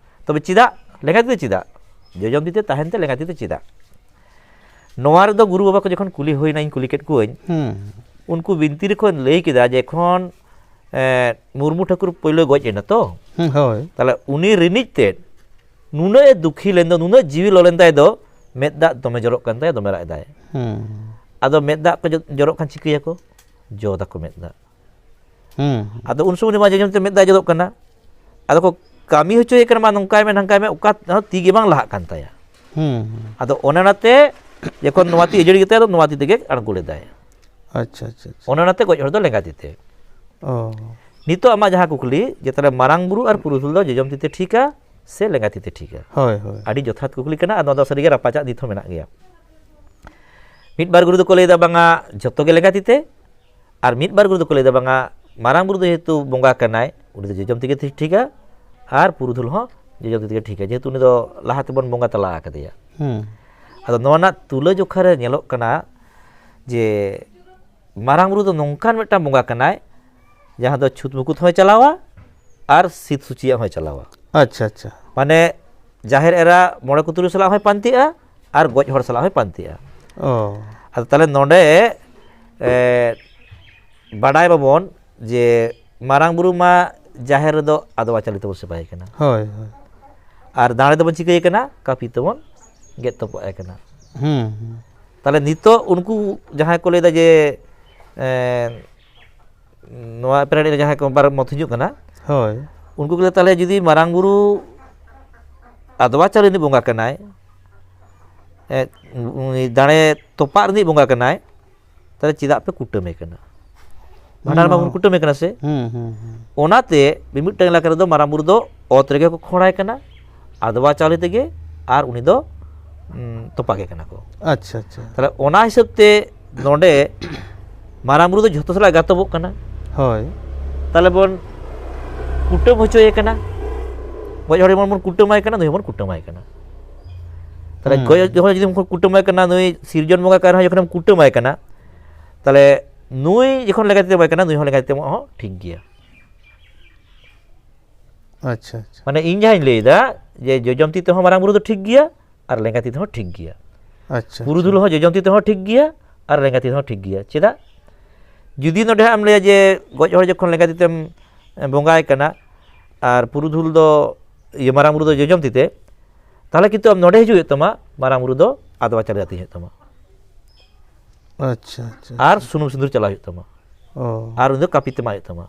ᱛᱚᱵᱮ ᱪᱮᱫᱟᱜ ᱞᱮᱸᱜᱟ ᱛᱤ ᱛᱮ ᱪᱮᱫᱟᱜ? ᱡᱚᱡᱚᱢ ᱛᱤ ᱛᱮ ᱛᱟᱦᱮᱱ ᱛᱮ ᱞᱮᱸᱜᱟ ᱛᱤ ᱛᱮ ᱪᱮᱫᱟᱜ? ᱱᱚᱣᱟ ᱨᱮᱫᱚ ᱜᱩᱨᱩ ᱵᱟᱵᱟ ᱠᱚ ᱡᱚᱠᱷᱚᱱ ᱠᱩᱞᱤ ᱦᱩᱭᱱᱟ, ᱤᱧ ᱠᱩᱞᱤ ᱠᱮᱫ ᱠᱚᱣᱟᱹᱧ, ᱦᱩᱸ᱾ ᱩᱱᱠᱩ ᱵᱤᱱᱛᱤ ᱨᱮᱠᱚ ᱞᱟᱹᱭ ᱠᱮᱫᱟ ᱡᱮ ᱮᱠᱷᱚᱱ, ᱮ, ᱢᱩᱨᱢᱩ ᱴᱷᱟᱹᱠᱩᱨ ᱯᱳᱭᱞᱳ ᱜᱚᱡ ᱮᱱᱟ ᱛᱚ, ᱦᱩᱸ, ᱦᱳᱭ᱾ ᱛᱟᱦᱞᱮ ᱩᱱᱤ ᱨᱤᱱᱤᱡ ᱛᱮᱫ ᱱᱩᱱᱟᱹᱜ ᱮ ᱫᱩᱠᱷᱤ ᱞᱮᱱ ᱫᱚ, ᱱᱩᱱᱟᱹᱜ ᱡᱤᱣᱤ ᱞᱚ ᱞᱮᱱ ᱛᱟᱭ ᱫᱚ, ᱢᱮᱫ ᱫᱟᱜ ᱫᱚᱢᱮ ᱡᱚᱨᱚᱜ ᱠᱟᱱ ᱛᱟᱭᱟ, ᱫᱚᱢᱮ ᱨᱟᱜ ᱮᱫᱟᱭ᱾ ᱦᱩᱸ᱾ ᱟᱫᱚ ᱢᱮᱫ ᱫᱟᱜ ᱠᱚ ᱡᱚ-, ᱡᱚᱨᱚᱜ ᱠᱷᱟᱱ ᱪᱤᱠᱟᱹᱭᱟᱠᱚ? ᱡᱚ ᱫᱟᱠᱚ ᱢᱮᱫ ᱫᱟᱜ᱾ ᱦᱩᱸ᱾ ᱟᱫᱚ ᱩᱱ ᱥᱚᱢᱚᱭ ᱢᱟ ᱡᱚᱡᱚᱢ ᱛᱮ ᱢᱮᱫ ᱫᱟᱜ ᱡᱚᱨᱚᱜ ᱠᱟᱱᱟ᱾ ᱟᱫᱚ ᱠᱚ ᱠᱟᱹᱢᱤ ᱦᱚᱪᱚᱭᱮ ᱠᱟᱱᱟ, ᱢᱟ ᱱᱚᱝᱠᱟᱭ ᱢᱮ, ᱱᱷᱟᱝᱠᱟᱭ ᱢᱮ, ᱚᱠᱟ ᱛᱤ ᱜᱮ ᱵᱟᱝ ᱞᱟᱦᱟᱜ ᱠᱟᱱ ᱛᱟᱭᱟ᱾ ᱦᱩᱸ, ᱦᱩᱸ᱾ ᱟᱫᱚ ᱚᱱᱮ ᱚᱱᱟᱛᱮ ᱡᱚᱠᱷᱚᱱ ᱱᱚᱣᱟ ᱛᱤ ᱟᱹᱡᱟᱹᱲᱤ ᱜᱮᱛᱟᱭᱟ, ᱟᱫᱚ ᱱᱚᱣᱟ ᱛᱤ ᱛᱮᱜᱮ ᱟᱬᱜᱚ ᱞᱮᱫᱟᱭ᱾ ᱟᱪᱪᱷᱟ, ᱟᱪᱪᱷᱟ, ᱟᱪᱪᱷᱟ᱾ ᱚᱱᱮ ᱚᱱᱟᱛᱮ ᱜᱚᱡ ᱦᱚᱲ ᱫᱚ ᱞᱮᱸᱜᱟ ᱛᱤ ᱛᱮ᱾ ᱚ᱾ ᱱᱤᱛᱚᱜ ᱟᱢᱟᱜ ᱡᱟᱦᱟᱸ ᱠᱩᱠᱞᱤ, ᱡᱮ ᱛᱟᱦᱞᱮ ᱢᱟᱨᱟᱝ ᱵᱩᱨᱩ ᱟᱨ ᱯᱩᱨᱩᱫᱷᱩᱞ ᱫᱚ ᱡᱚᱡᱚᱢ ᱛᱤ ᱛᱮ ᱴᱷᱤᱠᱟ ᱥᱮ ᱞᱮᱸᱜᱟ ᱛᱤ ᱛᱮ ᱴᱷᱤᱠᱟ? ᱦᱳᱭ, ᱦᱳᱭ᱾ ᱟᱹᱰᱤ ᱡᱚᱛᱷᱟᱛ ᱠᱩᱠᱞᱤ ᱠᱟᱱᱟ, ᱟᱨ ᱱᱚᱣᱟ ᱫᱚ ᱥᱟᱹᱨᱤᱜᱮ ᱨᱟᱯᱟᱪᱟᱜ ᱱᱤᱛ ᱦᱚᱸ ᱢᱮᱱᱟᱜ ᱜᱮᱭᱟ᱾ ᱢᱤᱫ ᱵᱟᱨ ᱜᱩᱨᱩ ᱫᱚᱠᱚ ᱞᱟᱹᱭᱫᱟ ᱵᱟᱝᱟ ᱡᱷᱚᱛᱚ ᱜᱮ ᱞᱮᱸᱜᱟ ᱛᱤ ᱛᱮ, ᱟᱨ ᱢᱤᱫ ᱵᱟᱨ ᱜᱩᱨᱩ ᱫᱚᱠᱚ ᱞᱟᱹᱭᱫᱟ ᱵᱟᱝᱟ ᱢᱟᱨᱟᱝ ᱵᱩᱨᱩ ᱫᱚ ᱡᱮᱦᱮᱛᱩ ᱵᱚᱸᱜᱟ ᱠᱟᱱᱟᱭ, ᱩᱱᱤ ᱫᱚ ᱡᱚᱡᱚᱢ ᱛᱤ ᱛᱮᱜᱮ ᱴᱷᱤᱠᱟ, ᱟᱨ ᱯᱩᱨᱩᱫᱷᱩᱞ ᱦᱚᱸ ᱡᱚᱡᱚᱢ ᱛᱤ ᱛᱮᱜᱮ ᱴᱷᱤᱠᱟ, ᱡᱮᱦᱮᱛᱩ ᱩᱱᱤ ᱫᱚ ᱞᱟᱦᱟ ᱛᱮᱵᱚᱱ ᱵᱚᱸᱜᱟ ᱛᱟᱞᱟ ᱟᱠᱟᱫᱮᱭᱟ᱾ ᱦᱩᱸ᱾ ᱟᱫᱚ ᱱᱚᱣᱟ ᱨᱮᱱᱟᱜ ᱛᱩᱞᱟᱹᱡᱚᱠᱷᱟ ᱨᱮ ᱧᱮᱞᱚᱜ ᱠᱟᱱᱟ ᱡᱮ ᱢᱟᱨᱟᱝ ᱵᱩᱨᱩ ᱫᱚ ᱱᱚᱝᱠᱟᱱ ᱢᱤᱫᱴᱟᱝ ᱵᱚᱸᱜᱟ ᱠᱟᱱᱟᱭ, ᱡᱟᱦᱟᱸ ᱫᱚ ᱪᱷᱩᱛ ᱢᱩᱠᱩᱛ ᱦᱚᱸᱭ ᱪᱟᱞᱟᱣᱟ ᱟᱨ ᱥᱤᱫ ᱥᱩᱪᱤᱭᱟᱜ ᱦᱚᱸᱭ ᱪᱟᱞᱟᱣᱟ᱾ ᱟᱪᱪᱷᱟ, ᱟᱪᱪᱷᱟ᱾ ᱢᱟᱱᱮ ᱡᱟᱦᱮᱨ ᱮᱨᱟ ᱢᱚᱬᱮ ᱠᱚ ᱛᱩᱨᱩᱭ ᱥᱟᱞᱟᱜ ᱦᱚᱸᱭ ᱯᱟᱱᱛᱮᱜᱼᱟ ᱟᱨ ᱜᱚᱡ ᱦᱚᱲ ᱥᱟᱞᱟᱜ ᱦᱚᱸᱭ ᱯᱟᱱᱛᱮᱜᱼᱟ᱾ ᱚ᱾ ᱟᱫᱚ ᱛᱟᱦᱞᱮ ᱱᱚᱰᱮ, ᱮ, ᱵᱟᱰᱟᱭ ᱢᱟᱵᱚᱱ ᱡᱮ ᱢᱟᱨᱟᱝ ᱵᱩᱨᱩ ᱢᱟ ᱡᱟᱦᱮᱨ ᱨᱮᱫᱚ ᱟᱫᱣᱟ ᱪᱟᱣᱞᱮ ᱛᱮᱵᱚᱱ ᱥᱮᱵᱟᱭᱮ ᱠᱟᱱᱟ᱾ ᱦᱳᱭ, ᱦᱳᱭ᱾ ᱟᱨ ᱫᱟᱲᱮ ᱫᱚᱵᱚᱱ ᱪᱤᱠᱟᱹᱭᱮ ᱠᱟᱱᱟ? ᱠᱟᱹᱯᱤ ᱛᱮᱵᱚᱱ ᱜᱮᱫ ᱛᱚᱯᱟᱜ ᱟᱭ ᱠᱟᱱᱟ᱾ ᱦᱩᱸ, ᱦᱩᱸ᱾ ᱛᱟᱦᱞᱮ ᱱᱤᱛᱚᱜ ᱩᱱᱠᱩ ᱡᱟᱦᱟᱸᱭ ᱠᱚ ᱞᱟᱹᱭᱫᱟ ᱡᱮ, ᱮ, ᱱᱚᱣᱟ ᱯᱨᱟᱭ ᱨᱮ ᱡᱟᱦᱟᱸᱭ ᱠᱚ ᱵᱟᱨ ᱢᱚᱛ ᱦᱤᱡᱩᱜ ᱠᱟᱱᱟ, ᱦᱳᱭ᱾ ᱩᱱᱠᱩ ᱠᱚ ᱞᱟᱹᱭ, ᱛᱟᱦᱞᱮ ᱡᱩᱫᱤ ᱢᱟᱨᱟᱝ ᱵᱩᱨᱩ ᱟᱫᱣᱟ ᱪᱟᱣᱞᱮ ᱨᱤᱱᱤᱡ ᱵᱚᱸᱜᱟ ᱠᱟᱱᱟᱭ, ᱮ, ᱩᱱᱤ ᱫᱟᱲᱮ ᱛᱚᱯᱟᱜ ᱨᱤᱱᱤᱡ ᱵᱚᱸᱜᱟ ᱠᱟᱱᱟᱭ, ᱛᱟᱦᱚᱞᱮ ᱪᱮᱫᱟᱜ ᱯᱮ ᱠᱩᱴᱟᱹᱢᱮ ᱠᱟᱱᱟ? ᱵᱷᱟᱸᱰᱟᱱ ᱨᱮᱢᱟ ᱵᱚᱱ ᱠᱩᱴᱟᱹᱢᱮ ᱠᱟᱱᱟ ᱥᱮ? ᱦᱩᱸ, ᱦᱩᱸ, ᱦᱩᱸ᱾ ᱚᱱᱟᱛᱮ ᱢᱤᱢᱤᱫᱴᱟᱝ ᱮᱞᱟᱠᱟ ᱨᱮᱫᱚ ᱢᱟᱨᱟᱝ ᱵᱩᱨᱩ ᱫᱚ ᱚᱛ ᱨᱮᱜᱮ ᱠᱚ ᱠᱷᱚᱲᱟᱭ ᱠᱟᱱᱟ, ᱟᱫᱽᱣᱟ ᱪᱟᱣᱞᱮ ᱛᱮᱜᱮ, ᱟᱨ ᱩᱱᱤ ᱫᱚ, ᱩᱸ, ᱛᱚᱯᱟᱜᱮ ᱠᱟᱱᱟ ᱠᱚ᱾ ᱟᱪᱪᱷᱟ, ᱟᱪᱪᱷᱟ᱾ ᱛᱟᱦᱚᱞᱮ ᱚᱱᱟ ᱦᱤᱥᱟᱹᱵ ᱛᱮ ᱱᱚᱰᱮ ᱢᱟᱨᱟᱝ ᱵᱩᱨᱩ ᱫᱚ ᱡᱷᱚᱛᱚ ᱥᱟᱞᱟᱜ ᱜᱟᱛᱚᱵᱚᱜ ᱠᱟᱱᱟ᱾ ᱦᱳᱭ᱾ ᱛᱟᱦᱚᱞᱮ ᱵᱚᱱ ᱠᱩᱴᱟᱹᱢ ᱦᱚᱪᱚᱭᱮ ᱠᱟᱱᱟ, ᱜᱚᱡ ᱦᱚᱲ ᱡᱮᱢᱚᱱ ᱵᱚᱱ ᱠᱩᱴᱟᱹᱢᱟᱭ ᱠᱟᱱᱟ, ᱱᱩᱭ ᱦᱚᱸᱵᱚᱱ ᱠᱩᱴᱟᱹᱢᱟᱭ ᱠᱟᱱᱟ᱾ ᱛᱟᱦᱚᱞᱮ ᱦᱩᱸ᱾ ᱜᱚᱡ ᱡᱚᱠᱷᱚᱱ ᱡᱩᱫᱤ ᱵᱚᱱ ᱠᱩᱴᱟᱹᱢᱟᱭ ᱠᱟᱱᱟ, ᱱᱩᱭ ᱥᱤᱨᱡᱚᱱ ᱵᱚᱸᱜᱟ ᱠᱟᱱ ᱨᱮᱦᱚᱸ ᱡᱚᱠᱷᱚᱱᱮᱢ ᱠᱩᱴᱟᱹᱢᱟᱭ ᱠᱟᱱᱟ, ᱛᱟᱦᱚᱞᱮ ᱱᱩᱭ ᱡᱚᱠᱷᱚᱱ ᱞᱮᱸᱜᱟ ᱛᱤ ᱛᱮ ᱵᱟᱭ ᱠᱟᱱᱟ, ᱱᱩᱭ ᱦᱚᱸ ᱞᱮᱸᱜᱟ ᱛᱤ ᱛᱮ ᱮᱢᱚᱜ ᱦᱚᱸ ᱴᱷᱤᱠ ᱜᱮᱭᱟ᱾ ᱟᱪᱪᱷᱟ, ᱟᱪᱪᱷᱟ᱾ ᱢᱟᱱᱮ ᱤᱧ ᱡᱟᱦᱟᱸᱧ ᱞᱟᱹᱭᱫᱟ ᱡᱮ ᱡᱚᱡᱚᱢ ᱛᱤ ᱛᱮᱦᱚᱸ ᱢᱟᱨᱟᱝ ᱵᱩᱨᱩ ᱫᱚ ᱴᱷᱤᱠ ᱜᱮᱭᱟ ᱟᱨ ᱞᱮᱸᱜᱟ ᱛᱤ ᱛᱮᱦᱚᱸ ᱴᱷᱤᱠ ᱜᱮᱭᱟ᱾ ᱟᱪᱪᱷᱟ, ᱯᱩᱨᱩᱫᱷᱩᱞ ᱟᱪᱪᱷᱟ᱾ ᱦᱚᱸ ᱡᱚᱡᱚᱢ ᱛᱤ ᱛᱮᱦᱚᱸ ᱴᱷᱤᱠ ᱜᱮᱭᱟ ᱟᱨ ᱞᱮᱸᱜᱟ ᱛᱤ ᱛᱮᱦᱚᱸ ᱴᱷᱤᱠ ᱜᱮᱭᱟ᱾ ᱪᱮᱫᱟᱜ? ᱡᱩᱫᱤ ᱱᱚᱰᱮ ᱦᱟᱸᱜ ᱮᱢ ᱞᱟᱹᱭᱟ ᱡᱮ ᱜᱚᱡ ᱦᱚᱲ ᱡᱚᱠᱷᱚᱱ ᱞᱮᱸᱜᱟ ᱛᱤ ᱛᱮᱢ ᱵᱚᱸᱜᱟᱭ ᱠᱟᱱᱟ ᱟᱨ ᱯᱩᱨᱩᱫᱷᱩᱞ ᱫᱚ, ᱤᱭᱟᱹ, ᱢᱟᱨᱟᱝ ᱵᱩᱨᱩ ᱫᱚ ᱡᱚᱡᱚᱢ ᱛᱤ ᱛᱮ, ᱛᱟᱦᱚᱞᱮ ᱠᱤᱱᱛᱩ ᱟᱢ ᱱᱚᱰᱮ ᱦᱤᱡᱩᱜ ᱦᱩᱭᱩᱜ ᱛᱟᱢᱟ, ᱢᱟᱨᱟᱝ ᱵᱩᱨᱩ ᱫᱚ ᱟᱫᱽᱣᱟ ᱪᱟᱣᱞᱮ ᱟᱹᱛᱤᱧ ᱦᱩᱭᱩᱜ ᱛᱟᱢᱟ᱾ ᱟᱪᱪᱷᱟ, ᱟᱪᱪᱷᱟ, ᱟᱨ ᱟᱪᱪᱷᱟ᱾ ᱥᱩᱱᱩᱢ ᱥᱤᱸᱫᱩᱨ ᱪᱟᱞᱟᱣ ᱦᱩᱭᱩᱜ ᱛᱟᱢᱟ᱾ ᱚ᱾ ᱟᱨ ᱩᱱᱤ ᱫᱚ ᱠᱟᱹᱯᱤ ᱛᱮ ᱮᱢᱟᱭ ᱦᱩᱭᱩᱜ ᱛᱟᱢᱟ᱾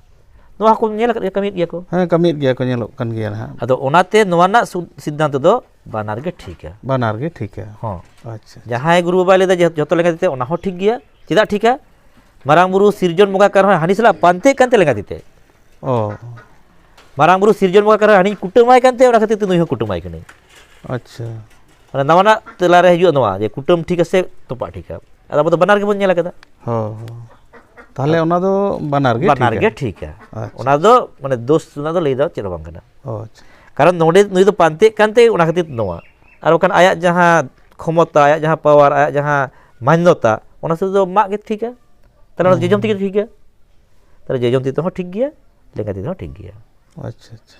ᱱᱚᱣᱟ ᱦᱚᱸᱠᱚ ᱧᱮᱞ ᱟᱠᱟᱫ ᱜᱮᱭᱟ, ᱠᱟᱹᱢᱤᱭᱮᱫ ᱜᱮᱭᱟ ᱠᱚ᱾ ᱦᱮᱸ, ᱠᱟᱹᱢᱤᱭᱮᱫ ᱜᱮᱭᱟ ᱠᱚ, ᱧᱮᱞᱚᱜ ᱠᱟᱱ ᱜᱮᱭᱟ ᱱᱟᱦᱟᱜ᱾ ᱟᱫᱚ ᱚᱱᱟᱛᱮ ᱱᱚᱣᱟ ᱨᱮᱱᱟᱜ ᱥᱩ-, ᱥᱤᱫᱽᱫᱷᱟᱱᱛᱚ ᱫᱚ ᱵᱟᱱᱟᱨ ᱜᱮ ᱴᱷᱤᱠᱟ᱾ ᱵᱟᱱᱟᱨ ᱜᱮ ᱴᱷᱤᱠᱟ᱾ ᱦᱚᱸ᱾ ᱟᱪᱪᱷᱟ, ᱟᱪᱪᱷᱟ᱾ ᱡᱟᱦᱟᱸᱭ ᱜᱩᱨᱩ ᱵᱟᱵᱟᱭ ᱞᱟᱹᱭᱫᱟ ᱡᱮ ᱡᱚᱛᱚ ᱞᱮᱸᱜᱟ ᱛᱤ ᱛᱮ, ᱚᱱᱟ ᱦᱚᱸ ᱴᱷᱤᱠ ᱜᱮᱭᱟ᱾ ᱪᱮᱫᱟᱜ ᱴᱷᱤᱠᱟ? ᱢᱟᱨᱟᱝ ᱵᱩᱨᱩ ᱥᱤᱨᱡᱚᱱ ᱵᱚᱸᱜᱟ ᱠᱟᱱ ᱨᱮᱦᱚᱸ ᱦᱟᱹᱱᱤ ᱥᱟᱞᱟᱜ ᱯᱟᱱᱛᱮᱜ ᱠᱟᱱᱛᱮ ᱞᱮᱸᱜᱟ ᱛᱤ ᱛᱮ᱾ ᱚ᱾ ᱢᱟᱨᱟᱝ ᱵᱩᱨᱩ ᱥᱤᱨᱡᱚᱱ ᱵᱚᱸᱜᱟ ᱠᱟᱱ ᱨᱮᱦᱚᱸ ᱦᱟᱹᱱᱤᱧ ᱠᱩᱴᱟᱹᱢᱟᱭ ᱠᱟᱱᱛᱮ, ᱚᱱᱟ ᱠᱷᱟᱹᱛᱤᱨ ᱛᱮ ᱱᱩᱭ ᱦᱚᱸ ᱠᱩᱴᱟᱹᱢᱟᱭ ᱠᱟᱹᱱᱟᱹᱧ᱾ ᱟᱪᱪᱷᱟ᱾ ᱢᱟᱱᱮ ᱱᱟᱣᱟᱱᱟᱜ ᱛᱮᱞᱟ ᱨᱮ ᱦᱤᱡᱩᱜᱼᱟ ᱱᱚᱣᱟ ᱡᱮ ᱠᱩᱴᱟᱹᱢ ᱴᱷᱤᱠᱟ ᱥᱮ ᱛᱚᱯᱟᱜ ᱴᱷᱤᱠᱟ? ᱟᱫᱚ ᱟᱵᱚ ᱫᱚ ᱵᱟᱱᱟᱨ ᱜᱮᱵᱚᱱ ᱧᱮᱞ ᱟᱠᱟᱫᱟ᱾ ᱦᱚᱸ, ᱦᱚᱸ᱾ ᱛᱟᱦᱚᱞᱮ ᱚᱱᱟ ᱫᱚ ᱵᱟᱱᱟᱨ ᱜᱮ ᱵᱟᱱᱟᱨ ᱴᱷᱤᱠᱟ? ᱜᱮ ᱴᱷᱤᱠᱟ᱾ ᱟᱪᱪᱷᱟ᱾ ᱚᱱᱟ ᱫᱚ ᱢᱟᱱᱮ ᱫᱳᱥ ᱨᱮᱱᱟᱜ ᱫᱚ ᱞᱟᱹᱭ ᱫᱚ ᱪᱮᱫ ᱦᱚᱸ ᱵᱟᱝ ᱠᱟᱱᱟ᱾ ᱚ, ᱟᱪᱪᱷᱟ᱾ ᱠᱟᱨᱚᱱ ᱱᱚᱰᱮ ᱱᱩᱭ ᱫᱚ ᱯᱟᱱᱛᱮᱜ ᱠᱟᱱᱛᱮ ᱚᱱᱟ ᱠᱷᱟᱹᱛᱤᱨ ᱱᱚᱣᱟ᱾ ᱟᱨ ᱵᱟᱠᱷᱟᱱ ᱟᱭᱟᱜ ᱡᱟᱦᱟᱸ ᱠᱷᱚᱢᱚᱛᱟ, ᱟᱭᱟᱜ ᱡᱟᱦᱟᱸ power, ᱟᱭᱟᱜ ᱡᱟᱦᱟᱸ ᱢᱟᱱᱱᱚᱛᱟ, ᱚᱱᱟ ᱥᱟᱛᱮ ᱫᱚ ᱢᱟᱜ ᱜᱮ ᱴᱷᱤᱠᱟ᱾ ᱛᱟᱦᱚᱞᱮ ᱚᱱᱟ ᱦᱩᱸ᱾ ᱡᱚᱡᱚᱢ ᱛᱤ ᱜᱮ ᱴᱷᱤᱠᱟ᱾ ᱛᱟᱦᱚᱞᱮ ᱡᱚᱡᱚᱢ ᱛᱤ ᱛᱮᱦᱚᱸ ᱴᱷᱤᱠ ᱜᱮᱭᱟ, ᱞᱮᱸᱜᱟ ᱛᱤ ᱛᱮᱦᱚᱸ ᱴᱷᱤᱠ ᱜᱮᱭᱟ᱾ ᱟᱪᱪᱷᱟ, ᱟᱪᱪᱷᱟ᱾